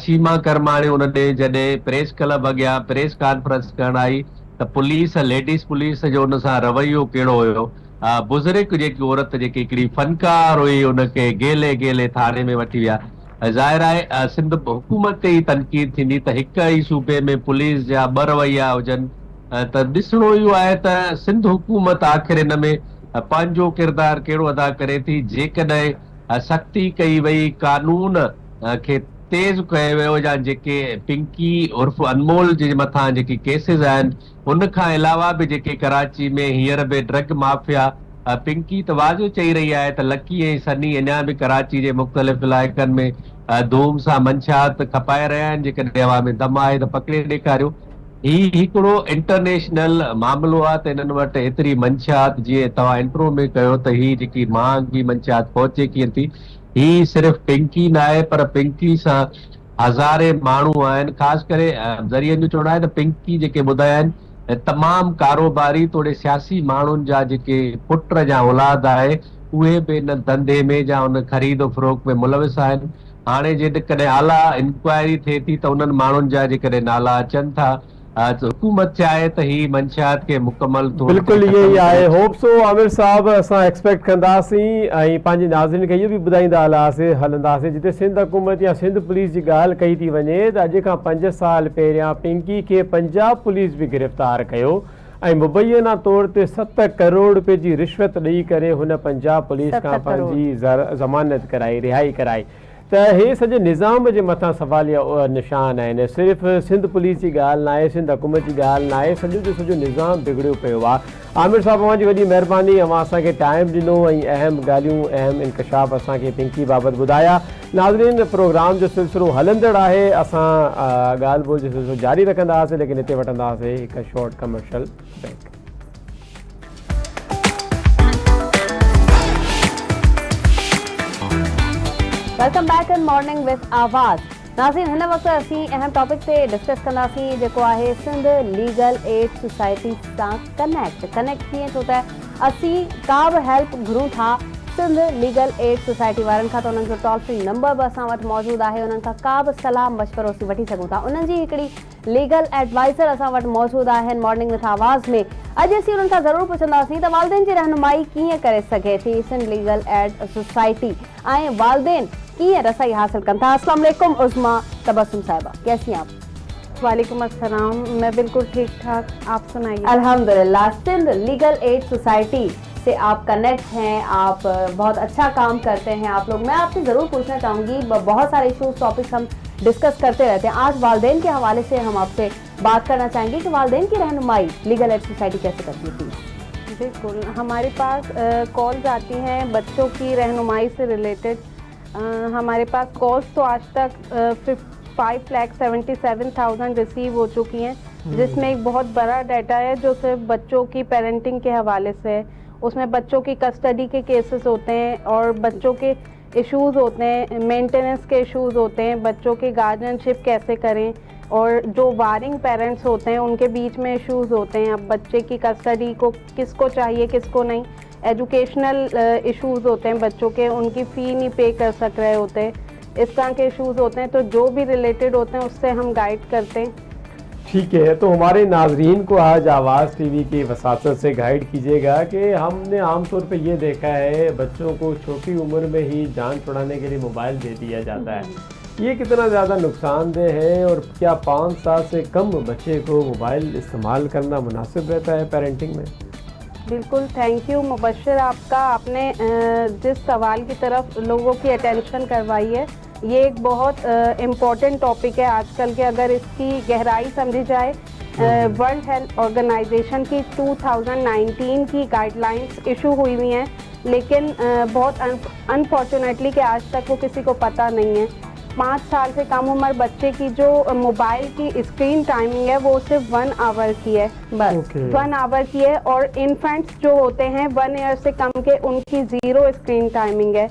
شيما ڪرماڻي ان ڏينهن جڏهن پريس ڪلب اڳيان پريس ڪانفرنس ڪرڻ آئي ته پوليس ليڊيز پوليس جو ان سان رويو ڪهڙو هيو بزرگ جيڪي عورت جيڪي هڪڙي فنڪار هئي ان کي گهلي گهلي ٿاڻي ۾ وٺي ويا ظاهر آهي سنڌ حڪومت تي ئي تنقيد ٿيندي ته هڪ ئي صوبي ۾ پوليس جا ٻه رويا هجن ته ڏسڻو اهو آهي ته سنڌ حڪومت آخر ان ۾ پنهنجو ڪردار ڪهڙو ادا ڪري ٿي، جيڪڏهن سختي ڪئي وئي، قانون کي تيز ڪيو ويو يا جيڪي پنڪي عرف انمول جي مٿان جيڪي ڪيسز آهن ان کان علاوه به جيڪي ڪراچي ۾ هينئر به ڊرگ مافيا پنڪي ته واضح چئي رهي آهي ته لڪي ۽ سني اڃا به ڪراچي جي مختلف علائقن ۾ ڌوم سان منشيات کپائي رهيا آهن جيڪڏهن اوهان ۾ دم آهي ته پڪڙي ڏيکاريو. هي هڪڙو انٽرنيشنل معاملو آ ته انهن وٽ ايتري منشيات جيئن توهان انٽرو ۾ ڪيو ته هي جيڪي مهانگي منشيات پهچي ڪيئن ٿي هي صرف پنڪي ناهي پر پنڪي سان هزارين ماڻهو آهن خاص ڪري ذريعن جو چوڻ آهي ته پنڪي جيڪي ٻڌايا آهن تمام ڪاروباري توڙي سياسي ماڻهن جا جيڪي پٽ يا اولاد آهي اهي به ان ڌنڌي ۾ يا ان خريد و فروخت ۾ ملوث آهن. هاڻي جيڪڏهن اعليٰ انڪوائري ٿئي ٿي ته انهن ماڻهن جا جيڪڏهن نالا اچن ٿا ته حڪومت چاهي ته هي منشيات کي مڪمل طور تي بلڪل ائين ختم ئي ڪري. آهي هوپ سو عامر صاحب اسان ايڪسپيڪٽ ڪنداسين ۽ پنهنجي ناظرين کي اهو به ٻڌائيندا هلاسين هلنداسين جتي سنڌ حڪومت يا سنڌ پوليس جي ڳالهه ڪئي ٿي وڃي ته اڄ کان پنج سال پهريان پنڪي کي پنجاب پوليس به گرفتار ڪيو ۽ مبينا طور تي ست ڪروڙ روپين جي رشوت ڏئي ڪري هن پنجاب پوليس 7 کان ڪروڙ. پنهنجي ضمانت ڪرائي رهائي ڪرائي ته هي سڄي نظام جي مٿان سواليه نشان آهن صرف سنڌ پوليس جي ڳالهه ناهي سنڌ حڪومت جي ڳالهه ناهي سڄو جو سڄو نظام بگڙيو پيو آهي عامر صاحب اوهان جي وڏي مهرباني اوهان اسان کي ٽائيم ڏنو ۽ اهم ڳالهيون اهم انڪشاف اسان کي پنڪي بابت ٻڌايا. ناظرين پروگرام جو سلسلو هلندڙ آهي اسان ڳالهه ٻولهه جو سلسلو جاري رکندا هئاسين ليڪن هتي وٺندا هئاسين هڪ short commercial break. Welcome back in morning with Awaz ناظرين هن وقت اسين اهم ٽاپڪ تي ڊسڪس ڪنداسين جيڪو آهي سنڌ ليگل ايڊ سوسائٽي سان ڪنيڪٽ ڪنيڪٽ ڪيئن ڇو ته اسين ڪا به هيلپ گهرون ٿا سنڌ ليگل ايڊ سوسائٽي وارن کان ته انهن جو ٽول فري نمبر به اسان وٽ موجود آهي انهن کان ڪا به صلاح مشورو اسين وٺي سگهون ٿا انهن جي هڪڙي ليگل ايڊوائزر اسان وٽ موجود آهن مارننگ وٿ آواز ۾ اڄ اسين انهن کان ضرور پڇنداسين ته والدين جي رهنمائي ڪيئن ڪري سگهي ٿي سنڌ ليگل ايڊ سوسائٽي ۽ والدين ڪيئن رسائي حاصل ڪن ٿا اسلام عليڪم عظميٰ تبسم صاحبه ڪيسي آپ. وعليڪم السلام مين بلڪل ٺيڪ ٺاڪ آپ سنائيي. الحمدلله سنڌ ليگل ايڊ سوسائٽي سي آپ ڪنيڪٽ هين آپ بهت اڇا ڪام ڪرتي هين آپ لوگ مين آپ سي ضرور پوڇنا چاهون گي بهت ساري اشوز ٽاپڪس هم ڊسڪس ڪرتي رهتي هين آج والدين ڪي حوالي سي هم آپ سي بات ڪرنا چاهين گي ڪي والدين ڪي رهنمائي ليگل ايڊ سوسائٽي ڪيسي ڪرتي هي پليز. بلڪل هماري پاس ڪالز آتي هين بچو ڪي رهنمائي سي رليٽيڊ هماري پاس ڪالز تو آج تڪ 5 ليک 77,000 رسيو هو چڪي هين جس مين ايڪ بهت بڙا ڊيٽا هي جو صرف بچو ڪي پيرنٽنگ ڪي حوالي سي هي اس مين بچو ڪي ڪسٽڊي ڪي ڪيسز هوتي هين اور بچو ڪي اشوز هوتي هين مينٽيننس ڪي اشوز هوتي هين بچو ڪي گارجين شپ ڪيسي ڪرين اور جو وارنگ پيرنٽس هوتي هين ان ڪي بيچ مين اشوز هوتي هين اب بچي ڪي ڪسٽڊي ڪو ڪس ڪو چاهيي ڪس ڪو نهين ايجوڪيشنل اشوز هوتي هين بچو ڪي ان ڪي في نهين پي ڪر سڪ رهي هوتي اس طرح ڪي اشوز هوتي هين تو جو ڀي رليٽيڊ هوتي هين اس سي هم گائيڊ ڪرتي هين. ٺيڪ هي تو هماري ناظرين ڪو آج آواز ٽي وي ڪي وساطت سي گائيڊ ڪيجي گا ڪي هم ني عام طور پي يه ديکها هي بچون ڪو ڇوٽي عمر مين هي جان ڇڙاني ڪي ليي موبائل the ديا جاتا هي يه ڪتنا زياده نقصان ده هي اور ڪيا پانچ سال سي ڪم بچي ڪو موبائل استعمال ڪرنا مناسب رهتا هي پيرنٽنگ مين. بلڪل thank you Mubashir آپ ڪا آپ ني جس سوال ڪي طرف لوگو ڪي اٽينشن ڪروائي هي يه ايڪ بهت امپورٽنٽ ٽاپڪ هي آج ڪل ڪي اگر اس ڪي گهرائي سمجهي جائي ورلڊ هيلٿ آرگنائيزيشن ڪي 2019 ڪي گائيڊ لائنس اشو هئي هئي هين ليڪن بهت انفارچونيٽلي ڪي آج تڪ وو ڪسي ڪو پتا نهين هي پانچ سال سي ڪم عمر بچي ڪي جو موبائل ڪي اسڪرين ٽائمنگ هي وو صرف ون آور ڪي هي بس ون آور ڪي هي اور انفينٽس جو هوتي هين ون ايئر سي ڪم ڪي ان ڪي زيرو اسڪرين ٽائمنگ هي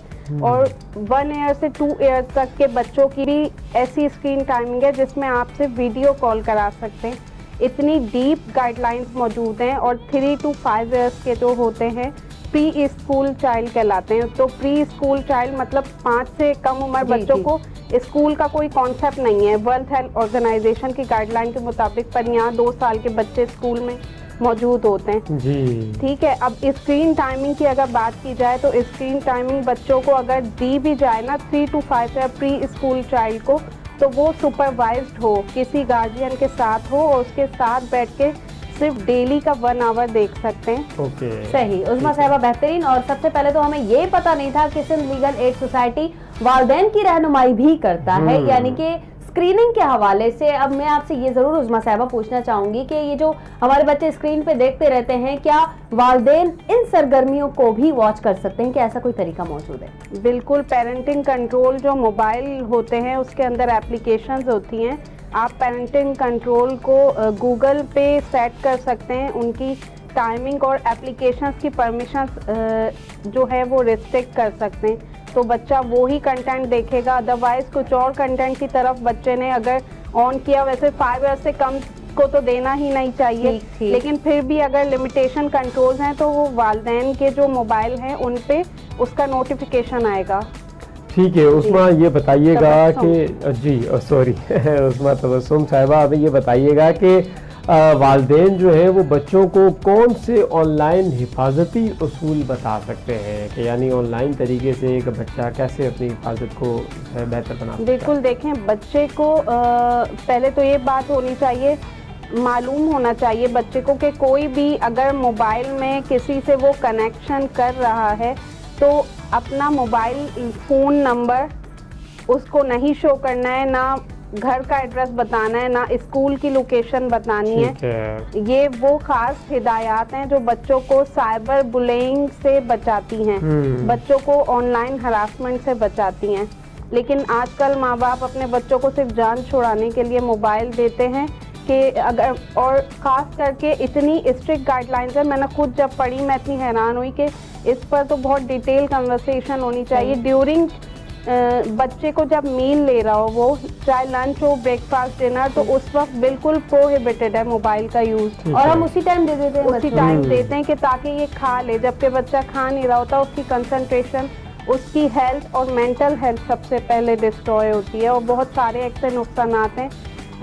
اور ون ايئر سي ٽو ايئر تڪ ڪي بچو ڪي ڀي ايسي اسڪرين ٽائمنگ هي جس مين آپ صرف ويڊيو ڪال ڪرا سڪتي هين اتني ڊيپ گائيڊ لائنس موجود هين اور 3 ٽو 5 ايئرس ڪي جو هوتي هين پري اسڪول چائلڊ ڪهلاتي هين تو پري اسڪول چائلڊ مطلب 5 سي ڪم عمر بچو ڪو اسڪول ڪا ڪوئي ڪانسيپٽ نهين هي ورلڊ هيلٿ آرگنائيزيشن ڪي گائيڊ لائن ڪي مطابق پر يهان 2 سال ڪي بچي اسڪول مين موجود هوتي هين ٺيڪ هي اب اسڪرين ٽائمنگ ڪي اگر بات ڪي جائي تو اسڪرين ٽائمنگ بچو ڪو اگر the ڀي جائي نا 3 ٽو 5 يا پري اسڪول چائلڊ ڪو تو وو سپروائزڊ هو ڪسي گارجين ڪي ساٿ هو اور اس ڪي ساٿ بيٺ ڪي صرف ڊيلي ڪا 1 آور ديک سڪتي هين. صحيح عظميٰ صاحبه بهترين اور سب سي پهلي تو همين يي پتا نهين ٿا ڪي سنڌ ليگل ايڊ سوسائٽي والدين ڪي رهنمائي ڀي ڪرتا هي يعني ڪي اسڪريننگ ڪي حوالي سي اب مين آپ سي يي ضرور عظميٰ صاحبه پوڇنا چاهون گي ڪي يي جو هماري بچي اسڪرين پي ديکتي رهتي هين ڪيا والدين ان سرگرميون ڪو ڀي واچ ڪر سڪتي هين ڪيا ايسا ڪوئي طريقه موجود هي. بلڪل پيرنٽنگ ڪنٽرول جو موبائل هوتي هين اس ڪي اندر ايپليڪيشنز هوتي هين آپ پيرنٽنگ ڪنٽرول ڪو گوگل پي سيٽ ڪر سڪتي هين ان ڪي ٽائمنگ اور ايپليڪيشنز ڪي پرميشنز جو هي وو ريسٽرڪٽ ڪر سڪتي هين تو بچا وو هي ڪنٽينٽ ديکي گا ادروائز ڪجھ اور ڪنٽينٽ ڪي طرف بچي ني اگر آن ڪيا ويسي 5 ايئرز سي ڪم ڪو تو دينا هي نهين چاهيي ليڪن ڦر ڀي اگر لميٽيشن ڪنٽرولز هين تو وو والدين ڪي جو موبائل هين ان پي اس ڪا نوٽيفڪيشن آئي گا. ٺيڪ هي عظميٰ يي بتائيي گا ڪي جي سوري عظميٰ تبسم صاحبه ابي يي بتائيي گا ڪي والدين جو هي وو بچون ڪو ڪون سي آن لائن حفاظتي اصول بتا سڪتي هين ڪي يعني آن لائن طريقي سي ايڪ بچه ڪيسي اپني حفاظت ڪو بهتر بنا سڪتا هي. بلڪل ديکين بچي ڪو پهلي تو يي بات هوني چاهيي معلوم هونا چاهيي بچي ڪو ڪي ڪوئي ڀي اگر موبائل مين ڪسي سي وو ڪنيڪشن ڪر رها هي تو اپنا موبائل فون نمبر اس ڪو نهين شو ڪرنا هي نا گهر ڪا ايڊريس بتانا هي نا اسڪول ڪي لوڪيشن بتاني هي يي وو خاص هدايات هين جو بچو ڪو سائبر بليئنگ سي بچاتي هين بچو ڪو آن لائن هراسمينٽ سي بچاتي هين. लेकिन आजकल माँ बाप अपने बच्चों को सिर्फ जान छुड़ाने के लिए मोबाइल देते हैं कि अगर, और ख़ास करके इतनी स्ट्रिक्ट गाइडलाइंस है, मैंने खुद जब पढ़ी मैं इतनी हैरान हुई कि इस पर तो बहुत डिटेल कन्वर्सेशन होनी चाहिए। ड्यूरिंग बच्चे को जब मील ले रहा हो वो, चाहे लंच हो, ब्रेकफास्ट, डिनर, तो उस वक्त बिल्कुल प्रोहिबिटेड है मोबाइल का यूज़। और हम उसी टाइम दे देते हैं, उसी टाइम देते हैं कि ताकि ये खा ले, जबकि बच्चा खा नहीं रहा होता, उसकी कंसंट्रेशन, उसकी हेल्थ और मेंटल हेल्थ सबसे पहले डिस्ट्रॉय होती है। और बहुत सारे ऐसे नुकसान हैं,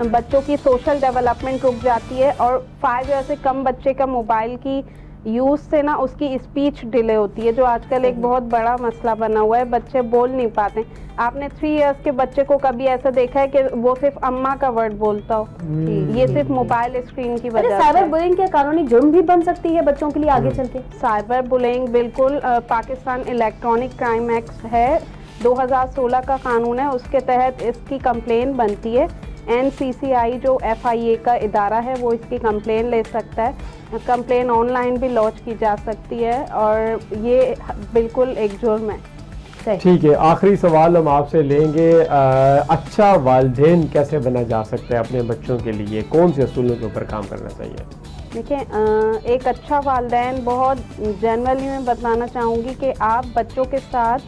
बच्चों की सोशल डेवलपमेंट रुक जाती है और 5 ईयर से कम बच्चे का मोबाइल की यूज़ से ना उसकी स्पीच डिले होती है, जो आजकल एक बहुत बड़ा मसला बना हुआ है, बच्चे बोल नहीं पाते। आपने 3 इयर्स के बच्चे को कभी ऐसा देखा है कि वो सिर्फ अम्मा का वर्ड बोलता हो? ये सिर्फ मोबाइल स्क्रीन की वजह से। साइबर बुलिंग क्या कानूनी जुर्म भी बन सकती है बच्चों के लिए आगे चल के? साइबर बुलिंग बिल्कुल, पाकिस्तान इलेक्ट्रॉनिक क्राइम एक्ट है, 2016 का कानून है, उसके तहत इसकी कंप्लेन बनती है। NCCI जो FIA का इदारा है वो इसकी कंप्लेन ले सकता है। कंप्लेन ऑनलाइन भी लॉन्च की जा सकती है और ये बिल्कुल एक जुर्म है। ठीक है, आखिरी सवाल हम आपसे लेंगे, अच्छा वालिदैन कैसे बना जा सकता है अपने बच्चों के लिए, कौन से असूलों के ऊपर काम करना चाहिए? देखिए, एक अच्छा वालिदैन, बहुत जनरली मैं बताना चाहूँगी कि आप बच्चों के साथ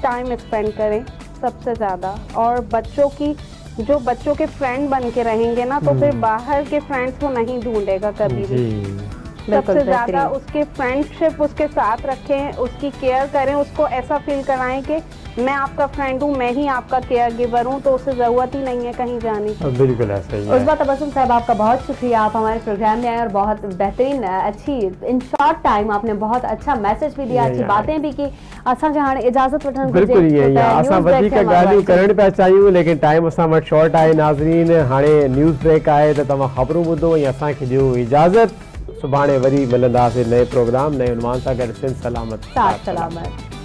टाइम स्पेंड करें सबसे ज़्यादा, और बच्चों की जो बच्चों के फ्रेंड बन के रहेंगे ना तो फिर बाहर के फ्रेंड्स को नहीं ढूंढेगा कभी भी। सबसे ज़्यादा उसके फ्रेंडशिप उसके साथ रखें, उसकी केयर करें, उसको ऐसा फील कराएं कि मैं आपका फ्रेंड हूँ, मैं ही आपका केयर गिवर हूँ, तो उसे ज़रूरत ही नहीं है कहीं जाने की। बिल्कुल ऐसा ही है। उज़्मा तबस्सुम साहब, आपका बहुत शुक्रिया, आप हमारे प्रोग्राम में आए और बहुत बेहतरीन अच्छी इन शॉर्ट टाइम आपने बहुत अच्छा मैसेज भी दिया, अच्छी बातें भी की। असांखे हाणे इजाज़त वठण घुर्जे। बिल्कुल ईअं ई आहे, असां वधीक ॻाल्हियूं करण पिया चाहियूं लेकिन टाइम असां वटि शॉर्ट आहे। नाज़रीन, हाणे न्यूज़ ब्रेक आहे त तव्हां ख़बरूं ॿुधो ऐं असांखे ॾियो इजाज़त। सुभाणे वरी मिलंदासीं नए प्रोग्राम नए उन्वान सां गॾु। सिंध सलामत, साथ सलामत।